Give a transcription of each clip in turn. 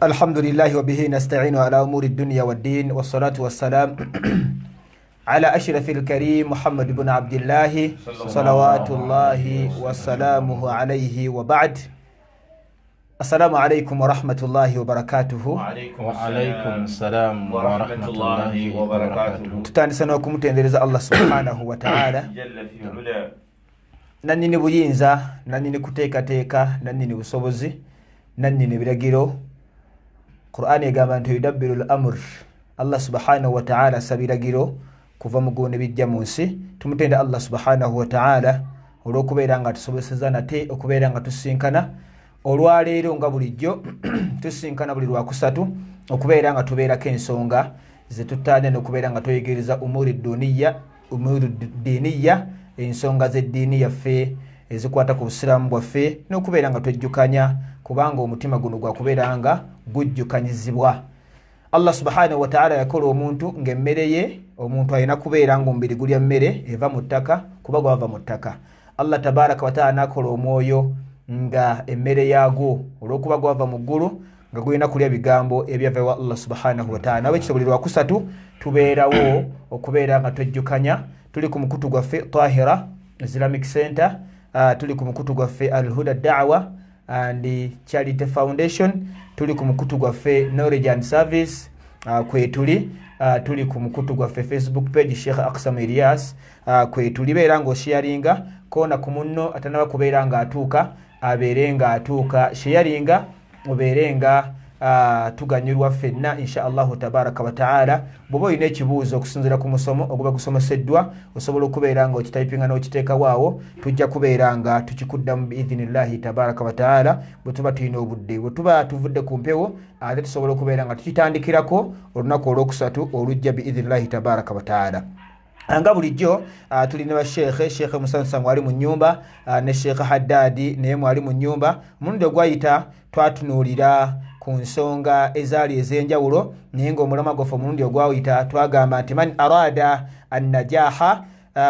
Alhamdulillahi wabihi nastainu ala umuri dunya waddin, wassalatu wassalam ala ashrafi lkarim Muhammad bnu Abdillahi salawatullahi wasalamuhu alaihi wa bad. Assalamu alaikum warahmatullahi wabarakatuhu. Waalaikum salam warahmatullahi wabarakatuhu. Tutandise n'okumutendereza Allah subhanahu wataala, nanyini buyinza, nanyini kuteekateeka, nanyini busobozi, nanyini biragiro. Qur'ani egamba nti yudabbiru l amur, Allah subhanahu wataala assa biragiro kuva mu ggulu ne bijja mu nsi. Tumutenda Allah subhanahu wataala olw'okubeera nga tusoboseza nate okubeera nga tusinkana olwaleero. Nga bulijjo tusinkana buli lwakusatu okubeera nga tubeerako ensonga zetutaanya n'okubeera nga tweyegereza umuri duniya, umuri diniya, ensonga z'eddiini yaffe ezikwata ku busiraamu bwaffe, n'okubeera nga twejjukanya, kubanga omutima guno gwakubeera nga gujjukanyizibwa. Allah subhanahu wataala yakola omuntu ng'emmere ye, omuntu alina kubeera nga omubiri gulya mmere eva mu ttaka, kuba gwava mu ttaka. Allah tabaraka wataala nakola omwoyo nga emmere yaagwo, olw'okuba gwava mu ggulu, nga gulina kulya bigambo ebyava ewa Allah subhanahu wataala. Nabwekityo buli lwakusatu tubeerawo okubeera nga twejjukanya. Tuli ku mukutu gwaffe Tahira Islamic Center, tuli ku mukutu gwaffe Alhuda Dawa and Charity Foundation, tuli ku mukutu gwaffe Knowledge and Service, kwetuli, tuli ku mukutu gwaffe Facebook page Sheikh Aksam Elias, kwetuli. Beera ng'osharinga koona ku munno atanaba kubeera ng'atuuka, abeere ng'atuuka. Sharinga obeere nga tuganyulwa ffenna insha Allahu tabaraka wataala. Bw'oba olina ekibuuzo okusinziira ku musomo oguba gusomeseddwa, osobola okubeera nga okitayipinga n'okiteekawo awo, tujja kubeera nga tukikuddamu biidhinillahi tabaraka wataala bwe tuba tulina obudde. Bwe tuba tuvudde ku mpewo, ate tusobola okubeera nga tukitandikirako olunaku olwokusatu olujja biidhinillahi tabaraka wataala. Nga bulijjo tuli ne basheekhe, Sheekhe Musansa mwali mu nyumba, ne Sheekhe Haddadi naye mwali mu nyumba. Omulundi ogwayita twatunuulira ku nsonga ezaali ez'enjawulo, naye ngaomulamwa gwaffe omulundi ogwayita twagamba nti man arada annajaha,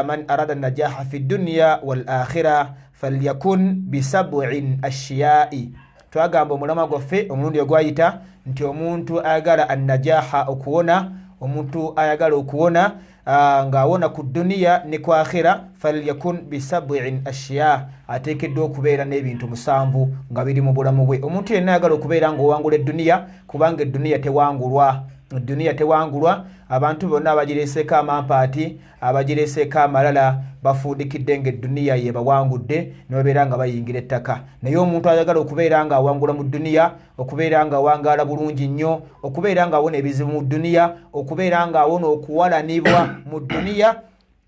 man arada annajaha fi dunya wal akhira falyakun bisabuin ashiyai. Twagamba omulamwa gwaffe omulundi ogwayita nti omuntu ayagala annajaha, okuwona, omuntu ayagala okuwona, ng'awona ku duniya ne ku akhira, falyakun bisabuin ashiya, ateekeddwa okubeera n'ebintu musanvu nga biri mu bulamu bwe. Omuntu yenna ayagala okubeera ng'owangula edduniya, kubanga edduniya tewangulwa, edduniya tewangulwa. Abantu bonna abagireeseeko amampaati, abagireeseeko amalala, bafundikidde nga edduniya yebawangudde ne babeera nga bayingira ettaka. Naye omuntu ayagala okubeera nga awangula mu dduniya, okubeera nga awangaala bulungi nnyo, okubeera nga awona ebizibu mu dduniya, okubeera nga awona okuwalanibwa mu dduniya,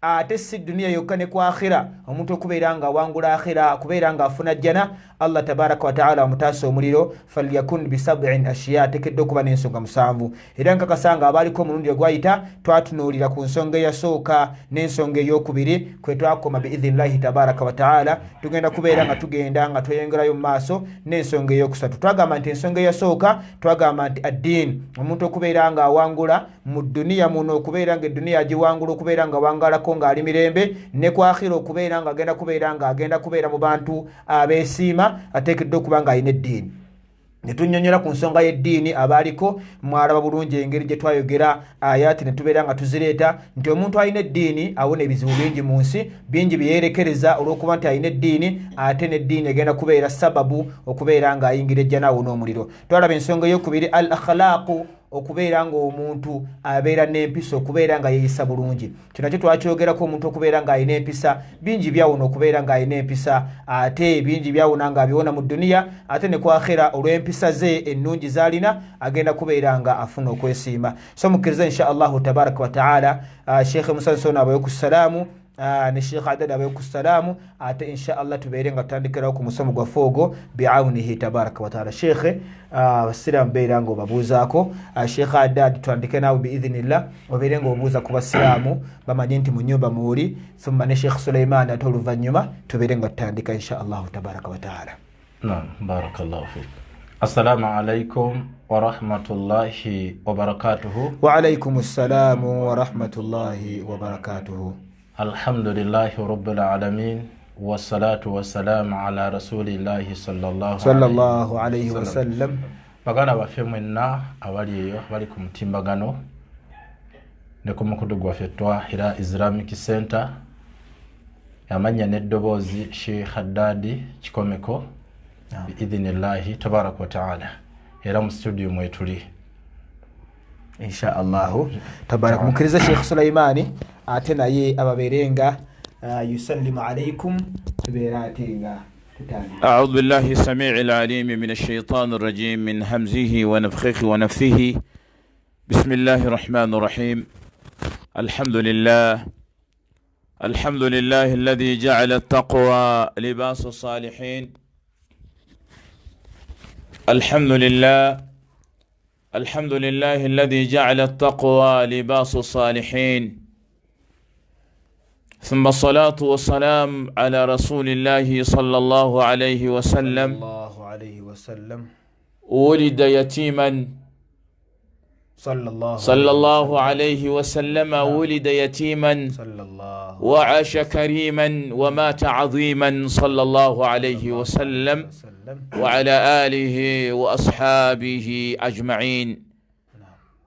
ate si duniya yokka, ne ku akhira, omuntu okubeera nga awangula akhira, okubeera nga afuna jjana, Allah tabaraka wataala amutaasa omuliro, falyakun bisabuin ashiya, ateekeddwa okuba n'ensonga musanvu. Era nkakasa nga abaaliko omulundi ogwayita twatunuulira ku nsonga eyasooka n'ensonga eyokubiri kwe twakoma. Biidhinillahi tabaraka wataala tugenda kubeera nga tugenda nga tweyongerayo mu maaso n'ensonga eyokusatu. Twagamba nti ensonga eyasooka, twagamba nti addiin, omuntu okubeera nga awangula mu duniya muno, okubeera nga eduniya agiwangula, okubeera nga awangalako ng'ali mirembe, ne ku akhira okubeera nga agenda kubeera nga agenda kubeera mu bantu abeesiima, ateekeddwa okuba ng'alina eddiini. Ne tunnyonnyola ku nsonga y'eddiini. Abaaliko mwalaba bulungi engeri gye twayogera ayati ne tubeera nga tuzireeta nti omuntu alina eddiini awona ebizibu bingi mu nsi, bingi bye yeerekereza olw'okuba nti alina eddiini, ate n'eddiini egenda kubeera sababu okubeera ng'ayingira ejjana, awona omuliro. Twalaba ensonga ey'okubiri, al akhlaqu, okubeera ng'omuntu abeera n'empisa, okubeera nga yeeyisa bulungi. Kino nakyo twakyogerako. Omuntu okubeera ng'alina empisa, bingi byawona okubeera ng'alina empisa, ate bingi byawona ng'abiwona mu duniya, ate ne ku akhira olw'empisa ze ennungi z'alina agenda kubeera nga afuna okwesiima. So mukkirize insha Allahu tabaraka wataala, Sheekhe Musansono abayo ku salaamu, ne Sheekh Adad abayo ku salaamu, ate insha Allah tubeere nga tutandikirawo ku musomo gwaffe ogwo biaunihi tabaraka wataala. Sheekhe, abasiraamu beera nga obabuuzaako. Sheekh Adad, tutandike naawe biidhinillah, obeere nga obuuza ku basiraamu bamanye nti mu nyumba muuli, thumma ne Sheekh Suleiman, ate oluvannyuma tubeere nga tutandika insha Allahu tabaraka wataala. Nam, barakallahu fik. Assalamu alaikum warahmatullahi wabarakatuhu. Waalaikum ssalaamu warahmatullahi wabarakatuhu. Alhamdulillahi rabbil alamin, wassalatu wassalamu ala rasulillahi sallallahu sallallahu alaihi wasallam. Baganda baffe mwenna abali eyo abali ku mutimbagano ne ku mukutu gwaffe Twahira Islamic Center, amannya n'eddoboozi Sheikh Haddadi Kikomeko biidhinillahi tabaraka wataala, era mu studio mwetuli. Insha allahu tabaraka. Mukkirize Sheikh Sulaimani ate naye ababeere nga yusallimu alaikum, tubeere ate nga tutandika. أعوذ بالله السميع العليم من الشيطان الرجيم من همزه ونفخه ونفثه. بسم الله الرحمن الرحيم. الحمد لله، الحمد لله الذي جعل التقوى لباس الصالحين. الحمد لله، الحمد لله الذي جعل التقوى لباس الصالحين، ثم الصلاة والسلام على رسول الله صلى الله عليه وسلم. الله عليه وسلم. ولد يتيما. صلى الله صلى الله عليه وسلم، ولد يتيما صلى الله وعاش كريما ومات عظيما، صلى الله عليه وسلم وسلم. وعلى آله وأصحابه أجمعين.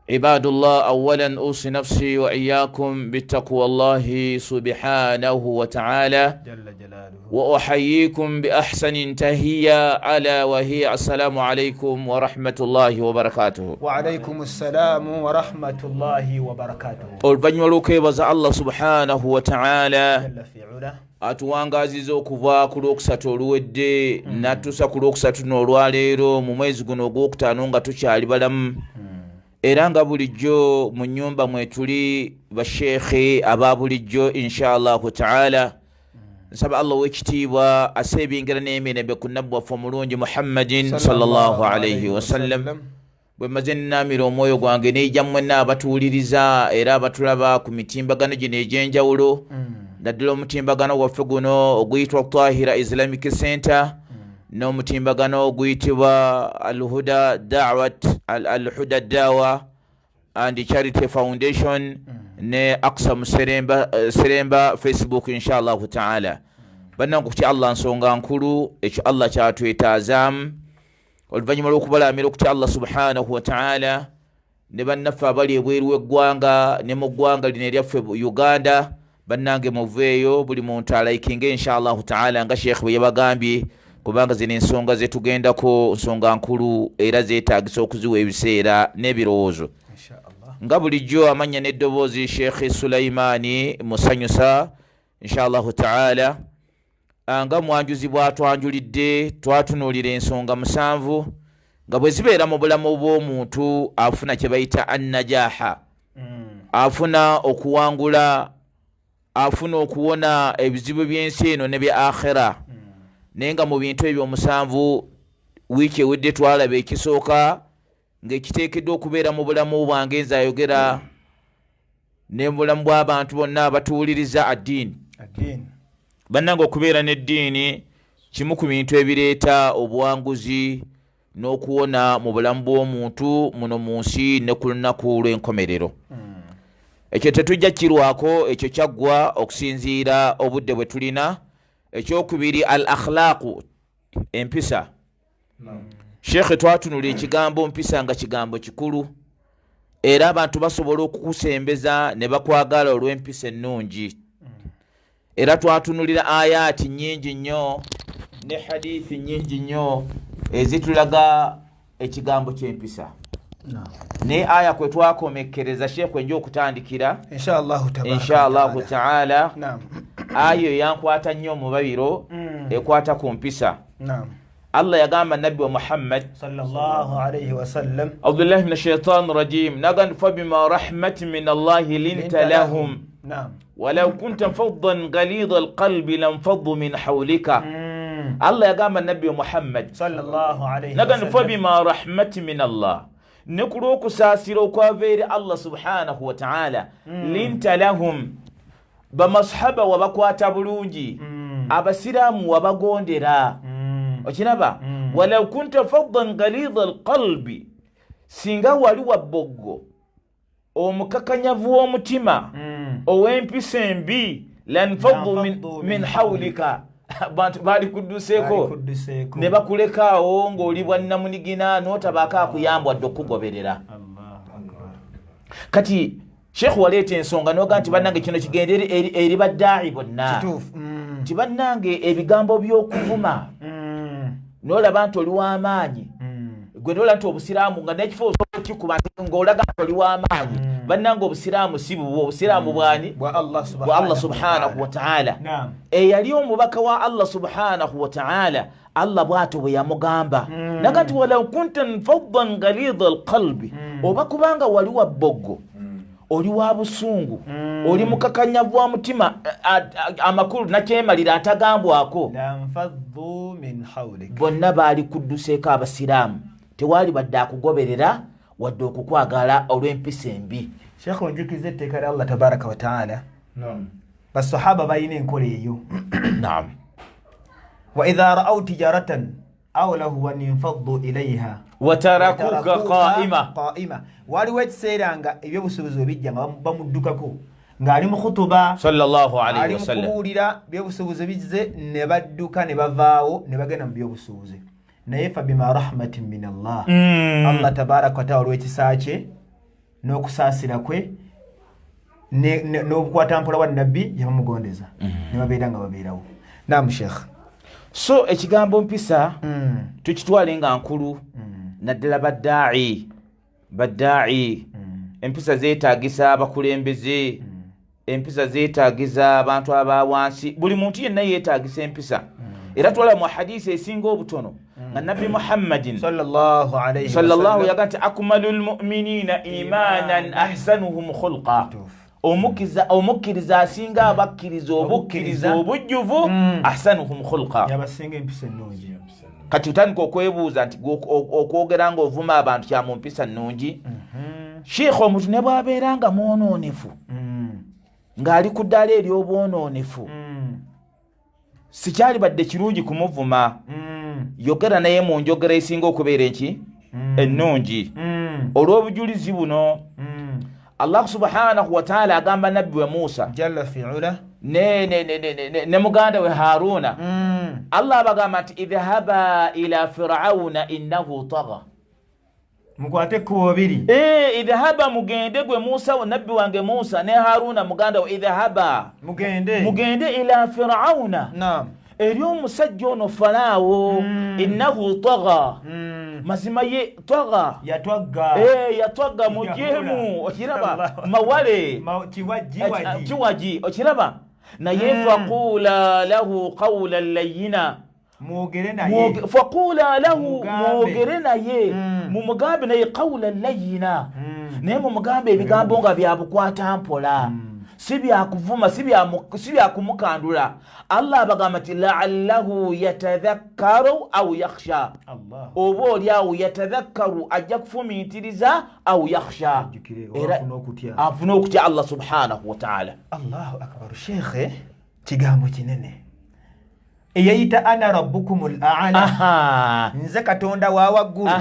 عباد الله، أولا أوصي نفسي وإياكم بتقوى الله سبحانه وتعالى. جل جلاله. وأحييكم بأحسن تهية، ألا وهي السلام عليكم ورحمة الله وبركاته. وعليكم السلام ورحمة الله وبركاته. Oluvannyuma lw'okwebaza Allah subhanahu wa ta'ala جل في علاه atuwangaaziza okuva ku Lwokusatu oluwedde n'atuusa ku Lwokusatu n'olwaleero mu mwezi guno ogwokutaano nga tukyali balamu, era nga bulijjo mu nnyumba mwetuli basheekhe aba bulijjo. Insha allahu taala, nsaba Allah ow'ekitiibwa assa ebyengera n'emirembe ku nabbi waffe omulungi Muhammadin sallallahu alaihi wasallam. Bwe maze nnaamira omwoyo gwange neija mwenna abatuwuliriza era abatulaba ku mitimbagano gino egy'enjawulo, naddala omutimbagano gwaffe guno oguyitibwa Tahira Islamic Center n'omutimbagano oguyitibwa Alhuda Dawat, Alhuda Dawa and Charity Foundation ne Aksa Museremba, Seremba Facebook. Inshallahu taala, bannange, okutya Allah nsonga nkulu, ekyo Allah kyatwetaazaamu. Oluvannyuma lw'okubalamira okutya Allah subhanahu wa taala, ne bannaffe abali ebweru w'eggwanga ne mu ggwanga lino eryaffe Uganda, bannange muveeyo, buli muntu alaikinga inshallahu taala nga sheekh bwe yabagambye, kubanga zino ensonga zetugendako nsonga nkulu era zeetagisa okuziwa ebiseera n'ebirowoozo. Insha Allah. Nga bulijjo, amannya n'eddoboozi Sheekh Sulaimaani Musanyusa. Inshallahu taala, nga mwanjuzi bw'atwanjulidde, twatunuulira ensonga 7 nga bwe zibeera mu bulamu bw'omuntu afuna kye bayita annajaha, afuna okuwangula, afuna okuwona ebizibu by'ensi eno ne bya akhira. Naye nga mu bintu ebyo 7, wiiki ewedde twalaba ekisooka ng'ekiteekeddwa okubeera mu bulamu bwange nze ayogera ne mu bulamu bw'abantu bonna abatuwuliriza, addiini. Addiini. Bannange, okubeera n'eddiini kimu ku bintu ebireeta obuwanguzi n'okuwona mu bulamu bw'omuntu muno mu nsi ne ku lunaku lw'enkomerero. Ekyo tetujja kirwako, ekyo kyaggwa okusinziira obudde bwe tulina. Ekyokubiri, al akhlaqu, empisa. Sheekhe, twatunula ekigambo mpisa nga kigambo kikulu, era abantu basobola okukusembeza ne bakwagala olw'empisa ennungi. Era twatunulira ayaati nnyingi nnyo ne hadithi nnyingi nnyo ezitulaga ekigambo ky'empisa. Naye aya kwe twakomekkereza, sheekh, enja okutandikira insha allahu tabaraka insha allahu wa taala. Taala. Aya eyo yankwata nnyo omubabiro, ekwata ku mpisa. Allah yagamba nabbi wa Muhammad sallallahu alayhi wasallam. أعوذ بالله من الشيطان الرجيم, نغن فبما رحمة من الله لنت لهم ولو كنت فظا غليظ القلب لانفضوا من حولك. Allah yagamba nabbi wa Muhammad sallallahu alayhi nagan wasallam. فبما رحمة من الله, ne ku lw'okusaasira okwava eri Allah subhanahu wa taala, لنت لهم, bamasahaba wabakwata bulungi, abasiraamu wabagondera. Okiraba? ولو كنت فظا غليظ القلب, singa wali wa bboggo, omukakanyavu w'omutima, ow'empisa embi, لانفضوا لانفضوا min min حولك. Abantu baali kudduseeko ne bakulekaawo ng'oli bwannamunigina n'otabaako akuyamba wadde okukugoberera. Kati Sheikh waleeta ensonga noga nti bannange kino kigende eri baddaayi bonna nti bannange ebigambo by'okuvuma nolaba nti oli w'amaanyi gwe nola nti obusiraamu nga n'ekifo osobola okikuba ng'olaga nti oli w'amaanyi bannange obusiraamu si bubwo, obusiraamu bwani? Bwa Allah bwa Allah subhanahu wa ta'ala. Eyali omubaka wa Allah subhanahu wa ta'ala, Allah bw'atyo bwe yamugamba naga nti walau kunta faddan ghalidha alqalbi, oba kubanga wali wa bboggo, oli wa busungu, oli mukakanyavu wa mutima, amakulu nakyemalira atagambwako, lanfaddu min hawlik, bonna baali kudduseeko abasiraamu, tewali badde akugoberera wadde okukwagala olw'empisa embi. Sheekh, onjukiza etteeka lya Allah tabaraka wa taala. Basahaba balina enkola eyo. Wa idha ra'aw tijaratan aw lahwan infaddu ilayha watarakuka qaima. Qaima. Waliwo ekiseera nga ebyobusuubuzi bwe bijja nga bamuddukako ng'ali mu khutuba sallallahu alayhi ali mu wasallam kubuulira, byobusuubuzi bizze ne badduka ne bavaawo ne bagenda mu byobusuubuzi. Naye fa bima rahmatin min Allah, Allah tabaraka wataala olw'ekisa kye n'okusaasira kwe n'obukwatampola bwa nabbi yabamugondeza ne babeera nga babeerawo. Naamu Sheekh. So ekigambo mpisa tukitwale nga nkulu, naddala baddaayi. Baddaayi, empisa zeetagisa abakulembeze, empisa zeetagisa abantu aba wansi, buli muntu yenna yeetagisa empisa. Era twala mu hadisi esinga obutono nga nabbi Muhammadin sallallahu alayhi sallallahu wasallam yaga nti akmalu lmuminina imanan ahsanuhum khulqa. Omukkiriza asinga abakkiriza obukkiriza obujjuvu ahsanuhum khulqa, yabasinga empisa ennungi. Kati otandika okwebuuza nti gwe okwogera ng'ovuma abantu kya mu mpisa nnungi? Sheikh, omuntu ne bw'abeera nga mwonoonefu, ng'ali ku ddaala ery'obwonoonefu, sikyalibadde kirungi kumuvuma. Yogera naye mu njogera esinga okubeera enki ennungi. Olw'obujulizi buno, Allah subhanahu wataala agamba nabbi we Musa jalla fi ula ne muganda we Haruna. Allah abagamba nti idhhaba ila firauna innahu taga. Mukwate ekkubo babiri. Idhhaba, mugende gwe Musa, nabbi wange Musa ne Haruna muganda we, idhhaba, mugende, mugende ila firauna, eri omusajja ono Falaawo, innahu taga, mazima ye taga, yatwagga. Yatwagga, mujemu, okiraba, mawale. Kiwagi. Kiwagi, okiraba, naye faqula lahu qawlan layina. Mwogere naye. Faqula lahu, Mugambe. Mwogere naye, mumugambe naye qawlan layina, naye mumugambe ebigambo nga byabukwata mpola, si byakuvuma, si byakumukandula. Allah abagamba nti laallahu yatadhakkaru au yakhsha. Allah. Oba oli awo yatadhakkaru, ajja kufumiitiriza, au yakhsha, Ajjukire, oba era afune okutya. Afune okutya Allah subhanahu wataala. Allahu akbar. Shekhe, kigambo kinene eyayita ana rabbukum l ala, nze katonda wa waggulu.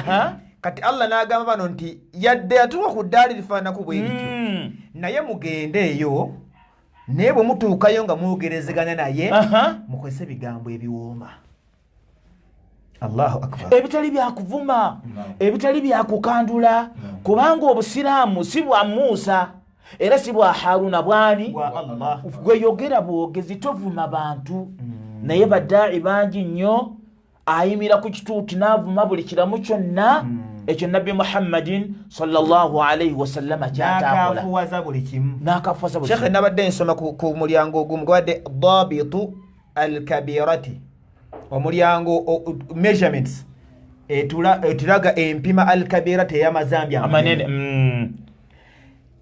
Kati Allah n'agamba bano nti yadde yatuuka ku ddaali lifaananaku bwe lityo, naye mugende eyo, naye bwe mutuukayo nga mwogerezeganya naye, mukozese ebigambo ebiwooma. Allahu akbar. Ebitali byakuvuma, ebitali byakukandula, kubanga obusiraamu si bwa Musa era si bwa Haruna, bwani? Bwa Allah. Gweyogera bwogezi, tovuma bantu. Naye badaayi bangi nnyo ayimira ku kituuti n'avuma buli kiramu kyonna. Ekyo nabbi Muhammadin sallallahu alaihi wasallama kyatakola. N'akafuwaza buli kimu. N'akafuwaza buli Shekhe, kimu. nabadde nsoma ku mulyango ogumu gwabadde dabitu alkabirati, omulyango measurements etulaga empima alkabirati ey'amazambi amanene.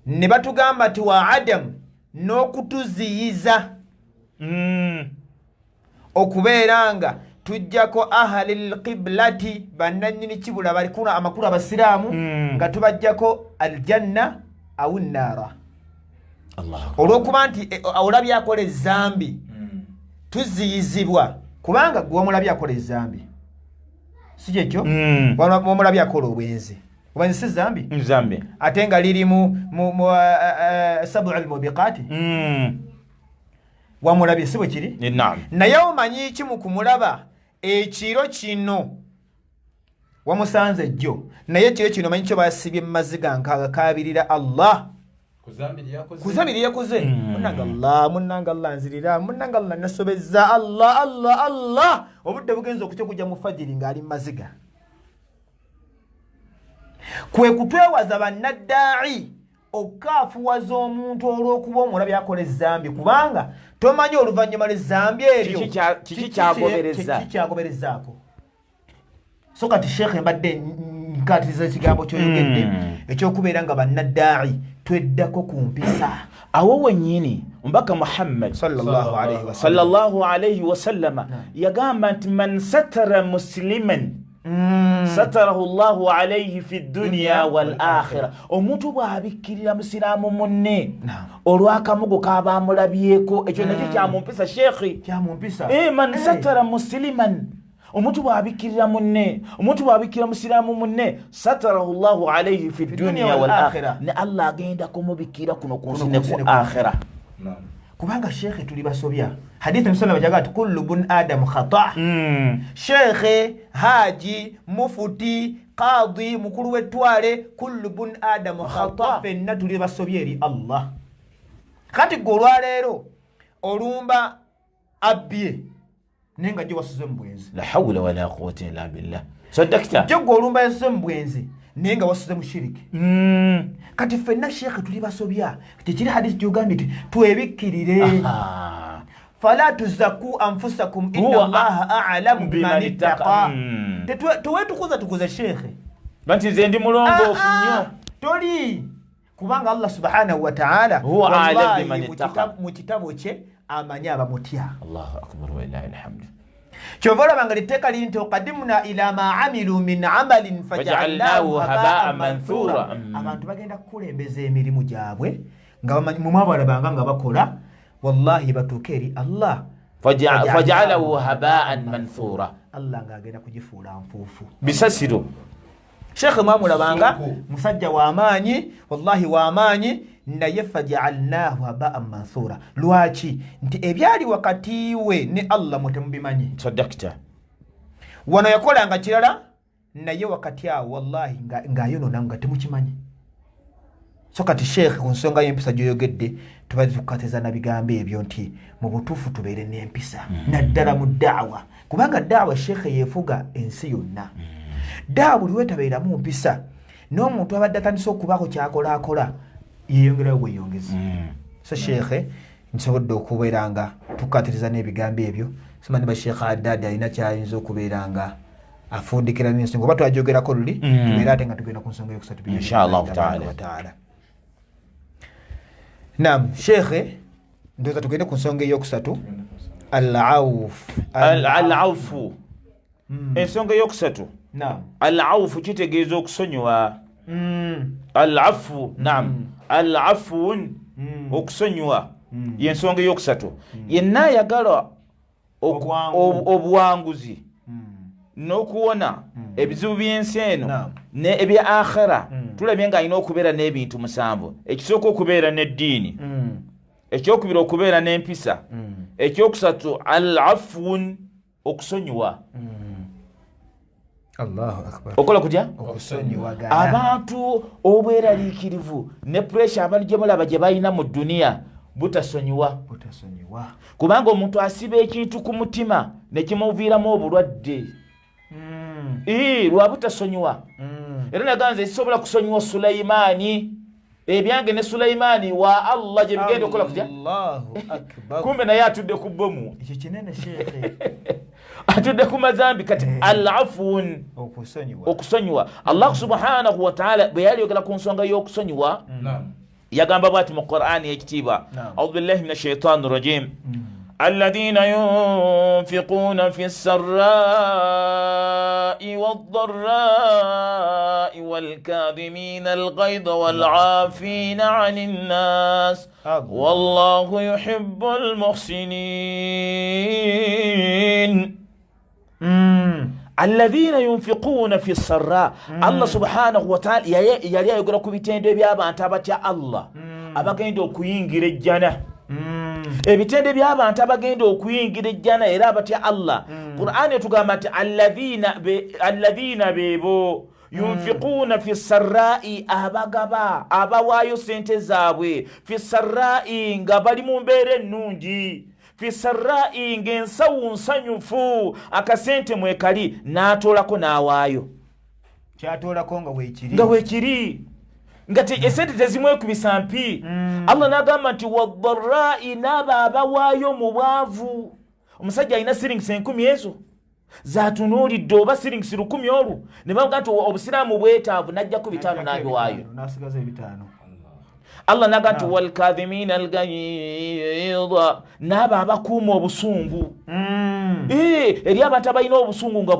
Ne batugamba nti wa adamu n'okutuziyiza okubeera nga tujjako ahali lqiblati, bannanyini kibula balikuna, amakulu abasiraamu, nga tubajjako aljanna au nnaara. Allah. Olw'okuba nti olabye akola ezambi, tuziyizibwa, kubanga gwe wamulabye akola ezambi, si kyekyo? Wamulabye akola obwenzi, obwenzi si zambi? Nzambi. Ate nga liri mu sabu almubiqaati. Wamulabye, si bwe kiri? Naam. Naye omanyi ki mu kumulaba ekiro kino wamusanze jjo, naye ekiro kino omanyi kyo basibye mu maziga nkakabirira Allah kuzambi lyeyakoze. Munange Allah, munange Allah, nzirira munange Allah, nasobezza Allah, Allah, Allah. Obudde bugenza okutya okujja mu fajiri ng'ali mu maziga. Kwe kutwewaza bannaddaayi okukaafuwaza omuntu olw'okuba omulabi akola ezambi, kubanga tomanyi oluvannyuma lw'ezambi eryo Kiki kyagobereza. Kiki kyagoberezaako. So kati sheekhe, mbadde nkatiriza ekigambo kyoyogedde ekyokubeera nga bannaddaayi tweddako ku mpisa. Awo wennyini omubaka Muhammad sallallahu alaihi wasallam sallallahu alaihi wasallama yagamba nti man satara musliman satarahu llahu alaihi fi dunya wal akhira. Omuntu bw'abikkirira musiraamu munne Naam. olw'akamugo kaba amulabyeko, ekyo nakyo kyamumpisa, sheekhi. Kyamumpisa. Man satara musliman, omuntu bw'abikkirira munne, omuntu bw'abikkirira musiraamu munne, satarahu llahu alaihi fi dunya wal akhira, ne Allah agenda kumubikkira kuno ku nsi Kuno ne ku nsi ku ne ku akhira. Kubanga sheekhe tuli basobya. Hadithi musalama jaga nti kullu bun adamu khata. Sheekhe, haji, mufuti, qadi, mukulu w'ettwale, kullu bun adamu khata, fenna tuli basobya eri Allah. Kati gwe olwaleero olumba abbye, naye nga gye wasuze mu bwenzi. La hawula wala quwata illa billah. So dakita, gye gwe olumba yasuze mu bwenzi, naye nga wasuze mu shiriki. Kati ffenna sheekhe tuli basobya. Tekiri hadisi gyogambye nti twebikkirire, fala tuzaku anfusakum inna Huwa allaha alamu biman biman ittaqa. ittaqa. Tewetukuza tukuza sheekhe. Banti nze ndi mulongoofu nnyo. Toli, kubanga Allah subhanahu wataala Huwa a'lamu wallahi biman ittaqa. mu kitabo kye amanyi abamutya. Allahu akbar walilahi alhamdu. Kyova olaba nga litteeka liri nti wakadimuna ila ma amilu min amalin fajalnahu fajalnahu habaan habaan manthura. manthura. Abantu bagenda kukulembeza emirimu gyabwe nga bamanyi mumwabalabanga nga bakola, wallahi batuuke eri Allah, fajalahu habaan manthura, Allah ng'agenda kugifuula nfuufu, bisasiro. Sheekhe mwamulabanga Suuku. musajja w'amaanyi, wallahi w'amaanyi, naye fajaalnahu habaan manthura. Lwaki? Nti ebyali wakati we ne Allah mwe temubimanyi. So dakita, wano yakolanga kirala, naye wakati awo wallahi ng'ayonoona nga temukimanyi. So kati sheekhe, ku nsonga y'empisa gyoyogedde, tubadde tukukatiza na bigambo ebyo nti mu butuufu tubeere n'empisa, naddala mu daawa, kubanga daawa sheekhe yeefuga ensi yonna. Daawa buli wetabeeramu mpisa, n'omuntu abadde atandise okubaako kyakolaakola yeyongerayo bweyongezi. So sheekhe, nsobodde okubeera nga tukatiriza n'ebigambo ebyo. Simanyi ba Sheekhe Adadi alina kyayinza okubeera nga afundikira n'ensonga oba twajogerako luli. Tubeere ate nga tugenda ku nsonga yokusatu. Inshallah taala. Taala. Nam sheekhe, ndowooza tugende ku nsonga eyokusatu, alauf. Alaufu, ensonga eyokusatu. Nam. Alaufu kitegeeza okusonyiwa. Alafu, nam, alafun, okusonyiwa yensonga eyokusatu. Yenna ayagala Obwangu. obuwanguzi n'okuwona ebizibu by'ensi eno Naam. ne ebya akhira, tulabye nga alina okubeera n'ebintu musanvu. Ekisooka, okubeera n'eddiini. Ekyokubiri, okubeera n'empisa. Ekyokusatu, alafun, okusonyiwa. Allahu akbar. Okola kutya? Okusonyiwagana. Abantu obweraliikirivu ne puresha abantu gye mulaba gye balina mu duniya butasonyiwa. Butasonyiwa. Kubanga omuntu asiba ekintu ku mutima ne kimuviiramu obulwadde. Ii, lwa butasonyiwa. Era naganze sisobola kusonyiwa Sulaimaani, ebyange ne Sulaimaani wa Allah gye bigenda okukola kutya? Allahu akbar. Kumbe naye atudde ku bomu. Ekyo kinene sheekhe. Atudde ku mazambi. Kati alafun, okusonyiwa. Okusonyiwa. Allah subhanahu wataala bwe yali yogera ku nsonga y'okusonyiwa, Naam. yagamba bwati mu Qur'ani ekitiibwa: Naam. Audu billahi min ashaitani rajim, alladhina yunfiquna fi ssarai waddharai walkadhimina alghaidha walafina ani nnas Allah. wallahu yuhibbu almuhsinin. Alladhina yunfiquna fi sarra. Allah subhanahu wataala yali ayogera ku bitendo eby'abantu abatya Allah abagenda okuyingira ejjana. Ebitendo by'abantu abagenda okuyingira ejjana era abatya Allah, Qur'an etugamba nti alladhina bebo yunfiquuna fi sarra'i, abagaba, abawaayo sente zaabwe, fi sarra'i, nga bali mu mbeera ennungi, fi sarra'i, ng'ensawo nsanyufu, akasente mwekali, n'atoolako n'awaayo. Kyatoolako nga weekiri. Nga weekiri, nga esente tezimwekubisa mpi. Allah n'agamba nti wadharra'i, n'abo abawaayo mu bwavu. Omusajja alina siringisi 1000 ezo zatunuulidde, oba siringisi 1000 olwo, ne bamuga nti obusiraamu bwetaavu, n'ajjako 5 n'abiwaayo. N'asigaza 5. Allah n'agamba nti walkadhimina algayida, n'abo abakuuma obusungu. Eri abantu abalina obusungu nga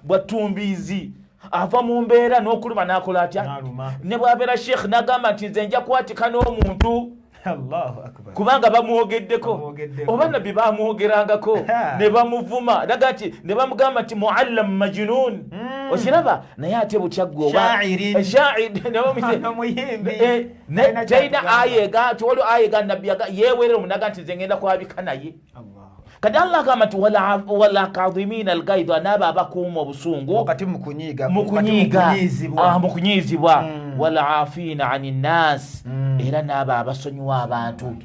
bwattumbiizi, ava mu mbeera n'okuluma n'akola atya? N'aluma. Ne bw'abeera sheekh n'agamba nti nze nja kwatika n'omuntu. Allahu akbar. Kubanga bamwogeddeko. Bamwogeddeko. Oba nabbi bamwogerangako ne bamuvuma, naga nti ne bamugamba nti muallam majnun. Okiraba, naye ate butya ggwe oba Shairin. Shair, ne bamuyita- Omuyimbi. Talina kyatugamba. Ayega nti waliwo ayega nabbi yeewerera omunaga nti nze ngenda kwabika naye. Allah. Kati Allah agamba nti wala kadhimina algaidha, n'abo abakuuma obusungu wakati mu kunyiiga, mu kunyiiga, wakati mu kunyiizibwa. Mu kunyiizibwa. Wala afiina ani nnas, era n'abo abasonyiwa abantu,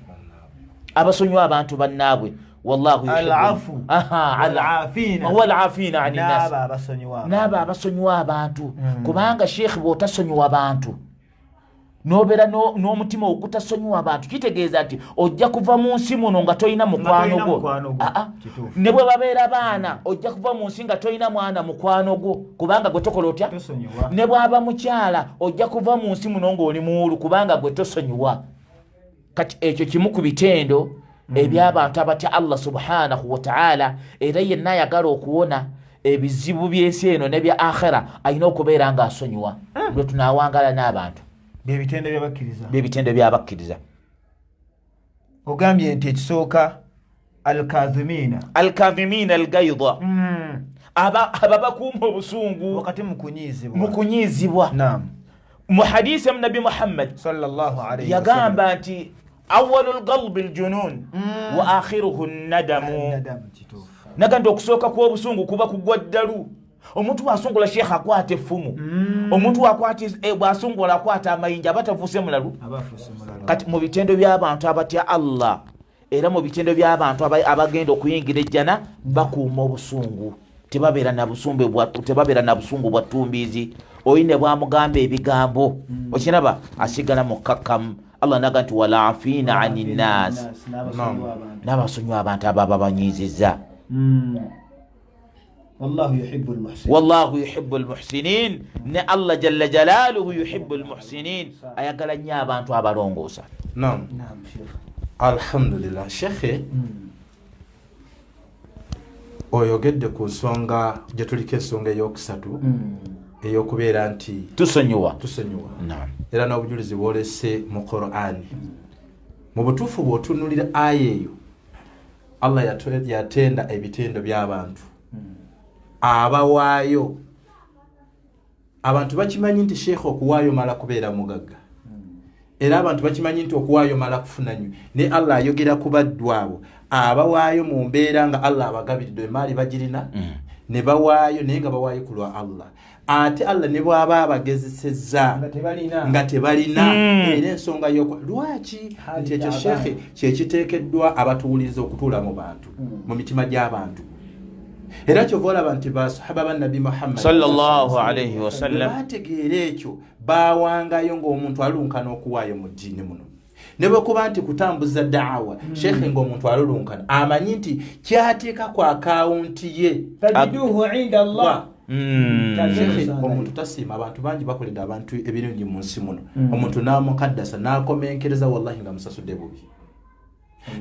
abasonyiwa abantu bannaabwe. Wallahu yuhibbu- Al-afu. Aha, Wal-afiina. wal afiina ani nnas. N'abo abasonyiwa abantu. N'abo abasonyiwa abantu. Kubanga sheekh, bw'otasonyiwa bantu, n'obeera n'omutima ogutasonyiwa abantu, kitegeeza nti ojja kuva mu nsi muno nga tolina mukwano tolina gwo. mukwano gwo. Aa. Kituufu. Ne bwe babeera baana, ojja kuva mu nsi nga tolina mwana mukwano gwo, kubanga gwe tokola otya? Tosonyiwa. Ne bw'aba mukyala, ojja kuva mu nsi muno ng'oli muwulu, kubanga gwe tosonyiwa. Kati ekyo kimu ku bitendo eby'abantu abatya Allah subhanahu wa ta'ala. Era yenna ayagala okuwona ebizibu by'ensi eno n'ebya akhera, alina okubeera ng'asonyiwa, lwe tunaawangala n'abantu. Byebitendo by'abakkiriza. Byebitendo by'abakkiriza. Ogambye nti ekisooka alkazimina. Alkazimina algaidha, aba bakuuma obusungu wakati mu kunyiizibwa. Mu kunyiizibwa. Naam. Mu hadisi ya Nabbi Muhammad sallallahu alayhi wa sallam yagamba nti awalu lgalbi ljunun wa akhiruhu nadamu. Nadamu, kituufu. Naga nti okusooka kw'obusungu kuba kugwa ddalu. Omuntu bw'asungula, sheekh, akwata effumu, omuntu bw'asungula akwata amayinja, aba tafuuse mulalu. Abafuuse mulalu. Kati mu bitendo by'abantu abatya Allah, era mu bitendo by'abantu abagenda okuyingira ejjana, bakuuma obusungu, tebabeera na busungu bwa, tebabeera na busungu bwa ttumbiizi. Oyi ne bwamugamba ebigambo, okiraba asigala mukkakkamu. Allah naga nti wala afiina ani nnaas, N'abasonyiwa abantu. N'abasonyiwa abantu ababa banyiizizza. Wallahu yuhibbu almuhsinin. Wallahu yuhibbu almuhsinin, ne Allah jalla jalaaluhu yuhibbu almuhsinin, ayagala nnyo abantu abalongoosa. Naam. Naam, Sheikh. Alhamdulillah, shekhe, oyogedde ku nsonga gye tuliko, ensonga eyokusatu ey'okubeera nti tusonyiwa. Tusonyiwa. Naam. Era n'obujulizi bwolese mu Qur'ani. Mu butuufu bw'otunuulira aya eyo, Allah yatenda ebitendo by'abantu abawaayo. Abantu bakimanyi nti sheekha, okuwaayo mala kubeera mugagga, era abantu bakimanyi nti okuwaayo mala kufuna nnyo, naye Allah ayogera ku baddu abo abawaayo mu mbeera nga Allah abagabiridde emaali bagirina, ne bawaayo, naye nga bawaayo ku lwa Allah. Ate Allah ne bw'aba abagezesezza nga tebalina, nga tebalina, era ensonga y'okwa lwaki Hali nti ekyo gy'abantu. sheekhe kyekiteekeddwa abatuwuliriza okutuula mu bantu, mu mitima gy'abantu. Era kyova olaba nti basahaba ba Nabbi Muhammad sallallahu alaihi wasallam bwe bategeera ekyo, bawangayo ng'omuntu alulunkana okuwaayo mu ddiini muno, ne bwe kuba nti kutambuza daawa. Sheekhe, ng'omuntu alulunkana amanyi nti kyateeka ku akawunti ye tajiduhu inda Allah. Sheekhe, omuntu tasiima. Abantu bangi bakoledde abantu ebirungi mu nsi muno, omuntu n'amukaddasa n'akomenkereza, wallahi nga musasudde bubi.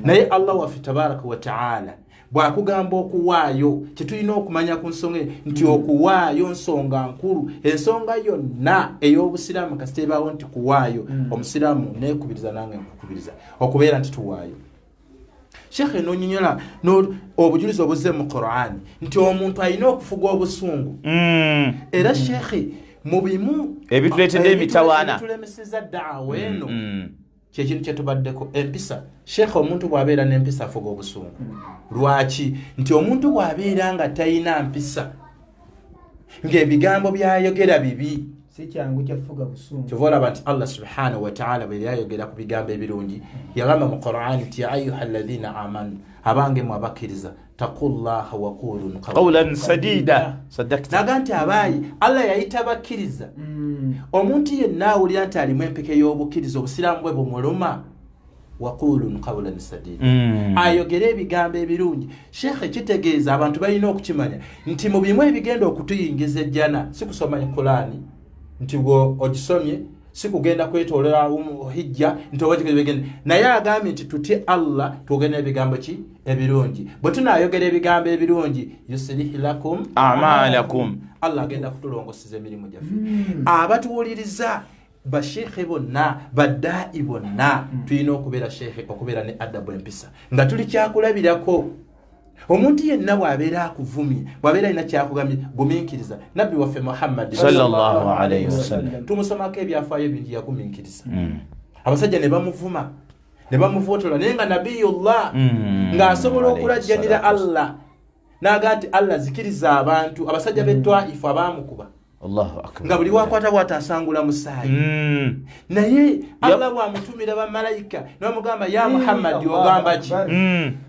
Naye Allah waffe tabaraka wa taala bw'akugamba okuwaayo, kyetulina okumanya ku nsonga eyo nti okuwaayo nsonga nkulu. Ensonga yonna ey'obusiraamu kasita ebaawo nti kuwaayo, omusiraamu neekubiriza, nange nkukubiriza okubeera nti tuwaayo. Sheekhe, nonyonyola obujulizi obuzze mu Qur'ani nti omuntu alina okufuga obusungu. Era sheekhe, mu bimu Ebituleetedde emitawaana. Ebitulemeseza daawa eno. Kyekintu kyetubaddeko, empisa. Sheekha, omuntu bw'abeera n'empisa afuga obusungu. Lwaki? Nti omuntu bw'abeera nga talina mpisa, ng'ebigambo byayogera bibi, si kyangu kyafuga busungu. Kyova olaba nti Allah subhanahu wataala bwe yayogera ku bigambo ebirungi, yagamba mu Qurani nti ya ayuha alladhina amanu, abange mwe abakkiriza, taqullaha waqulu qawlan sadida. Sadakta. Naga nti abaayi Allah yayita bakkiriza. Omuntu yenna awulira nti alimu empeke y'obukkiriza, obusiraamu bwe bumuluma, waqulun qawlan sadida, ayogere ebigambo ebirungi. Sheekhe, kitegeeza abantu balina okukimanya nti mu bimu ebigenda okutuyingiza ejjana si kusoma Kulaani nti gwe ogisomye, si kugenda kwetolera hijja nti oba kigenda, naye agambye nti tutye Allah, twogere n'ebigambo ki ebirungi. Bwe tunaayogera ebigambo ebirungi, yusilihi lakum amalakum, Allah agenda kutulongoseza emirimu gyaffe. Abatuwuliriza, basheekhe bonna, baddaai bonna, tulina okubeera, sheekhe, okubeera ne adabu, empisa, nga tuli kyakulabirako. Omuntu yenna bw'abeera akuvumye, bw'abeera alina kyakugambye, gumiikiriza. Nabbi waffe Muhammadi sallallahu alayhi wasallam, tumusomako ebyafaayo bingi, yagumiikiriza. Abasajja ne bamuvuma ne bamuvotola, naye nga nabiyullah ng'asobola okulajjanira Allah n'aga nti Allah zikiriza abantu abasajja b'etwaifu abaamukuba, Allahu akbar, nga buli wakwata bwati asangula musaayi. Naye Allah bwamutumira bamalayika nibamugamba, ya Muhammadi, ogamba ki?